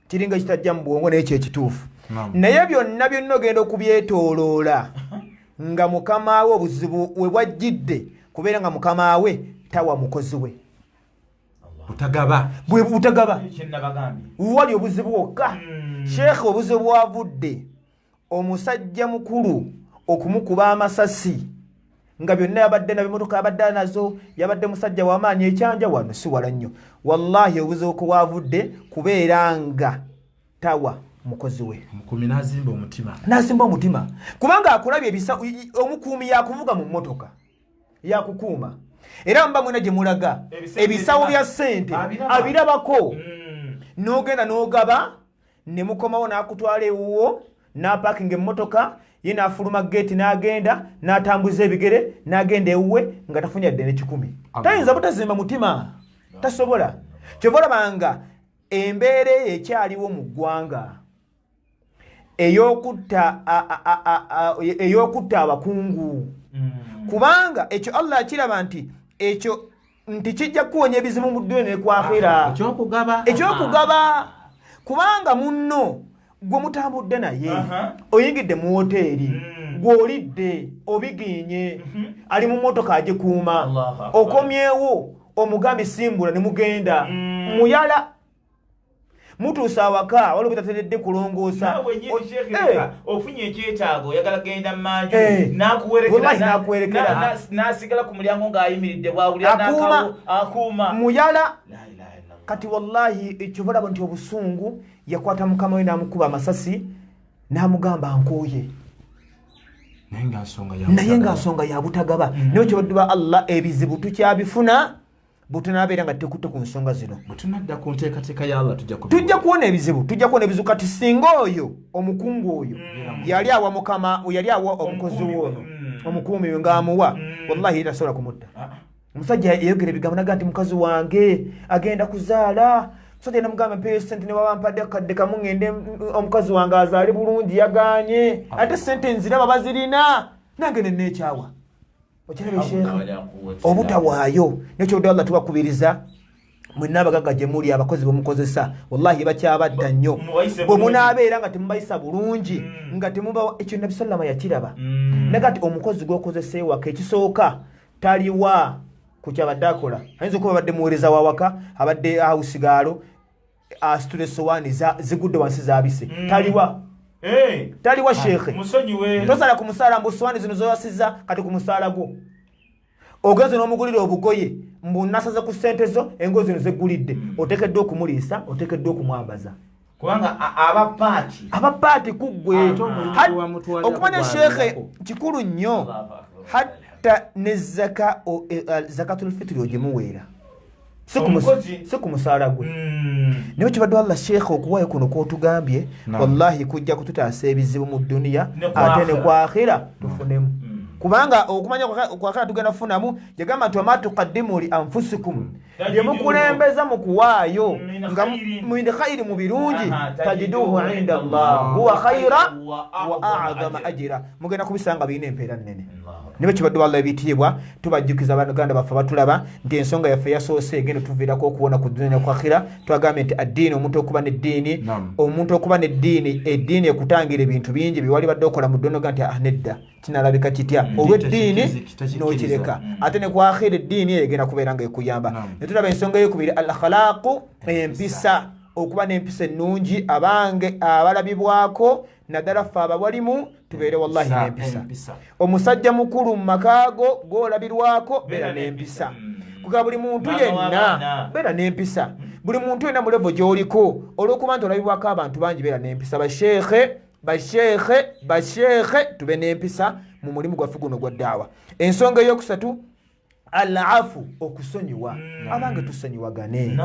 kiringa ekitajja mu bwongo, naye kyekituufu. Naye byonna byonna ogenda okubyetooloola nga mukama we obuzibu we bwajjidde kubeera nga mukama we tawa mukozi we. Butagaba. Bwe butagaba. Kyenabagambye. Wali obuzibu wokka. Sheekhe, obuzibu bwavudde omusajja mukulu okumukuba amasasi, nga byonna yabadde nabimotoka, yabadde nazo, yabadde musajja wamaanyi, ekyanja wano si wala nnyo. Wallahi obuzibu kwe bwavudde kubeera nga tawa mukozi we. Omukuumi n'azimba omutima. N'azimba omutima, kubanga akulabye ebisa. Omukuumi yakuvuga mu mmotoka, yakukuuma, era muba mwena gye mulaga, Ebisente ebisawo ebirina. bya ssente Abiraba. Abirabako. N'ogenda n'ogaba ne mukomawo, n'akutwala ewuwo, n'apakinga emmotoka ye, n'afuluma geeti, n'agenda n'atambuza ebigere n'agenda ewuwe nga tafunye yadde ne 1,000. Tayinza butazimba mutima, tasobola. Kyova olabanga embeera eyo ekyaliwo mu ggwanga ey'okutta ey'okutta abakungu, kubanga ekyo Allah akiraba nti ekyo nti kijja kuwonya ebizibu mu dduniya nekwakhira. Ekyokugaba. Ekyokugaba, kubanga munno gwe mutambudde naye, oyingidde mu woteeri, gw'olidde obigiinye, ali mu motoka agikuuma. Allahu Akbar. Okomyewo, omugambi simbula ne mugenda muyala, mutuusa awaka waliwo bitateredde kulongoosa. Naawe nyini, Sheikh, leka, ofunye ekyetaago, oyagala genda manju, Wallahi n'akuwerekera. N'asigala ku mulyango ng'ayimiridde bwawulira Akuuma. Akuuma. Muyala. La ilaha illallah. Kati wallahi kyova olaba nti obusungu yakwata mukama we n'amukuba amasasi, n'amugamba nkooye. Naye nga nsonga ya Naye nga nsonga ya butagaba. Naye kyobadde ba Allah, ebizibu tukyabifuna butunabeera nga tekutte ku nsonga zino. Bwe tunadda ku nteekateeka ya Allah tujja Tujja kuwona ebizibu, tujja kuwona ebizibu. Kati singa oyo omukungu oyo yali awa mukama, yali awa omukozi Omukuumi we we. ono, omukuumi we ng'amuwa, wallahi yali tasobola kumutta. Omusajja yayogera ebigambo naga nti mukazi wange agenda kuzaala. Omusajja namugamba mpeyo sente, ne waba mpadde akadde kamu ngende omukazi wange azaale bulungi. Yaganye, ate sente nziraba bazirina, nange neneekyawa. Okiraba sheekhe, obutawaayo nekyodde. Allah tubakubiriza mwenna abagagga gye muli, abakozi bemukozesa wallahi bakyabatta nnyo. Mubayise Bwe bulungi. munaabeera nga temubayisa bulungi, nga temubawa ekyo, Nabi sallama yakiraba. Naga ti omukozi gwokozesa ewaka, ekisooka taliwa ku kyabadde akola. Ayinza okuba abadde muweereza wawaka, abadde house girl, asitula esowaani zigudde wansi zabise, taliwa. Taliwa sheekhe. Musonyiwe. Tosala ku musaala mbu sowaani zino zoyasiza kati ku musaala gwo. Ogenze n'omugulira obugoye mbu nasaze ku ssente zo, engoye zino zeggulidde. Oteekeddwa okumuliisa, oteekeddwa okumwambaza. Kubanga aba paati, Aba paati ku ggwe. Okumanya, sheekhe, kikulu nnyo, hatta ne zaka, zakatul fitiri ogimuweera si ku musaala gwe. Naye kibadde, Allah, sheekhe, okuwaayo kuno kwotugambye, wallahi kujja kututaasa ebizibu mu duniya, ate ne kwakhira tufunemu, kubanga okumanya kwakhira tugenda kufunamu. Yagamba nti wama tuqaddimu li anfusikum, byemukulembeza mu kuwaayo nga min khairi, mu birungi, tajiduhu inda Allah huwa khaira wa a'zama ajira, mugenda kubisanga birina empeera nnene. Nibe kibadde, wallah, ebitiibwa, tubajjukiza baganda baffe batulaba nti ensonga yaffe yasoose egenda tuviirako okuwona ku dunia ku akhira. Twagambye nti addiini, omuntu okuba neddiini, omuntu okuba neddiini, eddiini ekutangira ebintu bingi byewali badde okola mu dunia, nti ah, nedda, kinalabika kitya? Olw'eddiini n'okireka, ate ne kwakhira eddiini eyo egenda kubeera nga ekuyamba. Netulaba ensonga eyokubiri, al akhlaqu, empisa, okuba n'empisa ennungi. Abange abalabibwako, naddala ffe abawalimu, tubeere wallahi n'empisa. Omusajja mukulu mu makaago gwolabirwako, beera n'empisa. Kuga buli muntu yenna, beera n'empisa. Buli muntu yenna mu level gy'oliko, olw'okuba nti olabibwako abantu bangi, beera n'empisa. Basheekhe, basheekhe, basheekhe, tube n'empisa mu mulimu gwaffe guno gwa ddaawa. Ensonga eyokusatu, alafu, okusonyiwa. Abange, tusonyiwagane.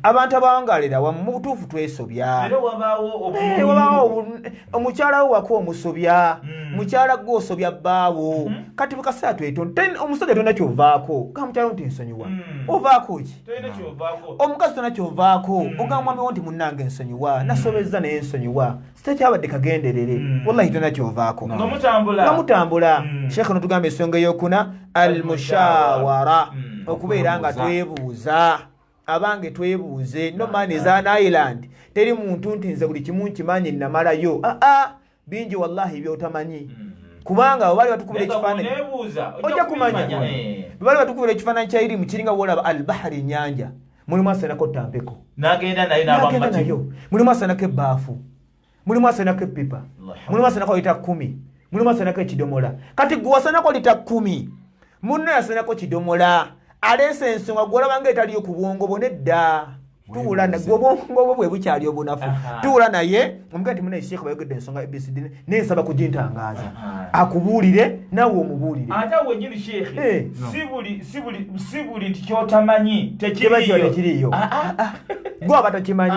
Abantu abawangalira wamu, mu butuufu twesobya. Wabaawo omukyala wo waka omusobya, mukyala gwe osobya bbaawo. Kati bukaseera twetonde. Omusajja tolina kyovaako ga mukyala nti nsonyiwa, ovaako ki? Omukazi tolina kyovaako, ogamba mwami wo nti munnange nsonyiwa, nasobezza naye nsonyiwa, sitekyabadde kagenderere. Wallahi tolina kyovaako nga mutambula. Sheekh notugamba ensonga eyokuna, almushawara, okubeera nga twebuuza. Abange, twebuuze. No man is an island. Teri muntu nti nze buli kimu nkimanyi, namalayo. Aa, bingi wallahi byotamanyi, kubanga bali batukubira ekifaananyi, ojja kumanya. Bali batukubira ekifaananyi kya irimu, kiringa wolaba albahari, enyanja, mulimu asenako tampeko nagenda nayo, mulimu asenako ebbaafu, mulimu asenako epipa, mulimu asenako lita 10, mulimu asenako ekidomola. Kati gwe wasenako lita 10, munno yasenako kidomola, aleese ensonga gwolaba nga etaliyo ku bwongo bwo. Nedda, tuwula gwe obwongo bwo bwe bukyali obunafu, tuwula naye omugaa nti munaye sheekh bayogedde ensonga ABCD, naye nsaba kugintangaaza, akubuulire naawe omubuulire. Ate awo wenyini, sheekhe, si buli nti kyotamanyi tekiriiyo, gwe aba tokimanyi.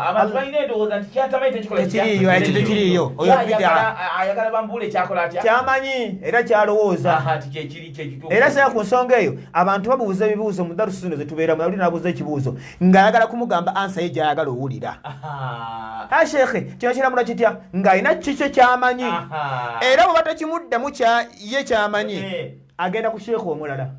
Abantu balina endowooza nti kyatamanyi tekikola. Tekiriiyo, ekyo tekiriiyo. Oyo ayagala bambuule kyakola atya. Kyamanyi era kyalowooza. Era sera ku nsonga eyo, abantu babuuza ebibuuzo mu darusu zino zetubeeramu. Ali nabuuza ekibuuzo ng'ayagala kumugamba answer ye gyayagala owulira. A sheekhe, kino kiramula kitya? Ng'alina kikyo kyamanyi, era bweba tekimuddamu ye kyamanyi, agenda ku sheekhe omulala.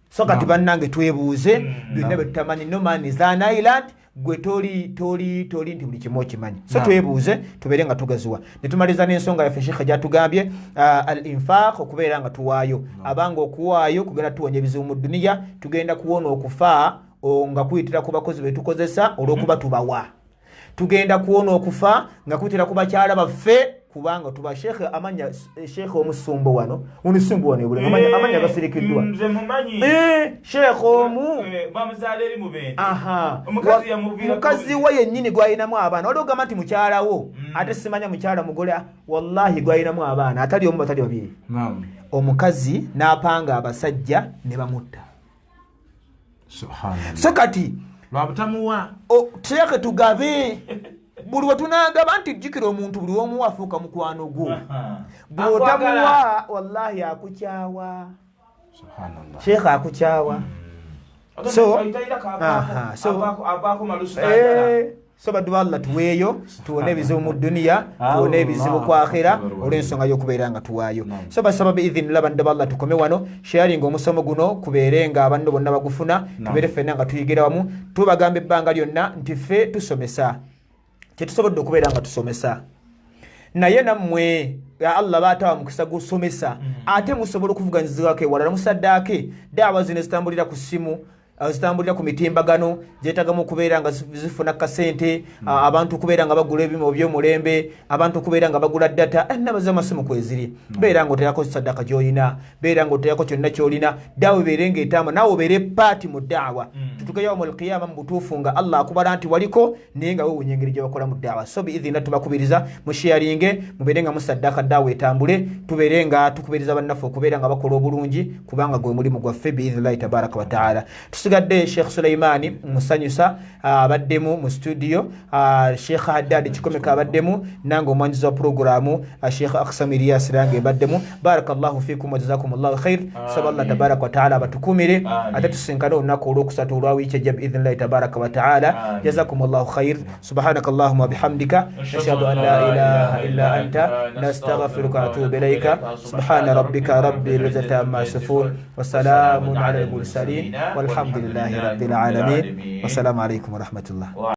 So kati bannange, twebuuze byonna bye tutamanyi. No man is an island. Gwe toli toli toli nti buli kimu okimanyi. So twebuuze, tubeere nga tugaziwa. Netumaliza n'ensonga yaffe sheekhe gyatugambye, al infaq, okubeera nga tuwaayo. Abanga okuwaayo kugenda tuwonya ebizibu mu duniya, tugenda kuwona okufa nga kuyitira ku bakozi betukozesa olw'okuba tubawa, tugenda kuwona okufa nga kuyitira ku bakyala baffe, kubanga tuba sheekhe amanya, sheekhe omusumbo wano, omusumbo wano ebule amanya gasirikiddwa. Nze mumanyi. Sheekhe omu Bamuzaala eri Mubende. Aha. Omukazi yamuviirako. Mukazi we yennyini gwalinamu abaana, wali ogamba nti mukyalawo, ate simanya mukyala mugole, wallahi gwalinamu abaana atali omu, batali babiri. Omukazi n'apanga abasajja ne bamutta. Subhanallah. So kati lwabutamuwa. Sheekhe, tugabe buli we tunagaba nti jjukira omuntu buli womuwa afuuka mukwano gwo. Bw'otamuwa, wallahi akukyawa. Subhanallah. Sheekhe, akukyawa. So, aha, avaako malusu n'ajala. So baddu ba Allah, tuweeyo tuwone ebizibu mu duniya, tuwone ebizibu ku akhira, olw'ensonga y'okubeera nga tuwaayo. So basaba biidhinillah, bandu ba Allah, tukome wano. Sharing omusomo guno kubeere nga abanno bonna bagufuna, tubeere ffenna nga tuyigira wamu. Tubagamba ebbanga lyonna nti ffe tusomesa kyetusobodde okubeera nga tusomesa, naye nammwe ya Allah baatawa mukisa gusomesa, ate musobola okuvuganyizibwako ewalala, musaddaake daawa zino ezitambulira ku ssimu. Zitambulira ku mitimbagano, zetagamu okubeera nga zifuna kasente, abantu okubeera nga bagula ebyuma ebyomulembe, abantu okubeera nga bagula data, ennamba z'amasimu kweziri. Beera nga oterako sadaka gyolina, beera nga oterako kyonna kyolina, daawa ebeere nga etamba, naawe obeere paati mu daawa, tutuke yawmu alqiyama mu butuufu nga Allah akubala nti waliko, naye nga wewunya engeri gye bakolamu daawa. So biidhinna tubakubiriza musharinge, mubeere nga musaddaka, daawa etambule, tubeere nga tukubiriza bannaffe okubeera nga bakola obulungi, kubanga gwe mulimu gwaffe biidhinillahi tabaraka wataala. Tusigadde Sheikh Suleimani Musanyusa abaddemu mu studio, Sheikh Haddad Kikomeka abaddemu, nange omwanjizi wa puroguramu Sheikh Aksam Ilyas range mbaddemu. Barakallahu fikum wajazakum llahu khair. Saba Allah tabaraka wataala abatukumire, ate tusinkane olunaku olwokusatu olwa wiiki ejja biidhinillahi tabaraka wataala. Jazakum llahu khair. Subhanaka allahuma wabihamdika, nashhadu an la ilaha illa anta, nastaghfiruka atubu ilaika. Subhana rabbika rabbil izzati amma yasifun, wasalamun ala almursalin, walhamdulillahi rabbil alamin. Wassalamu alaikum warahmatullah.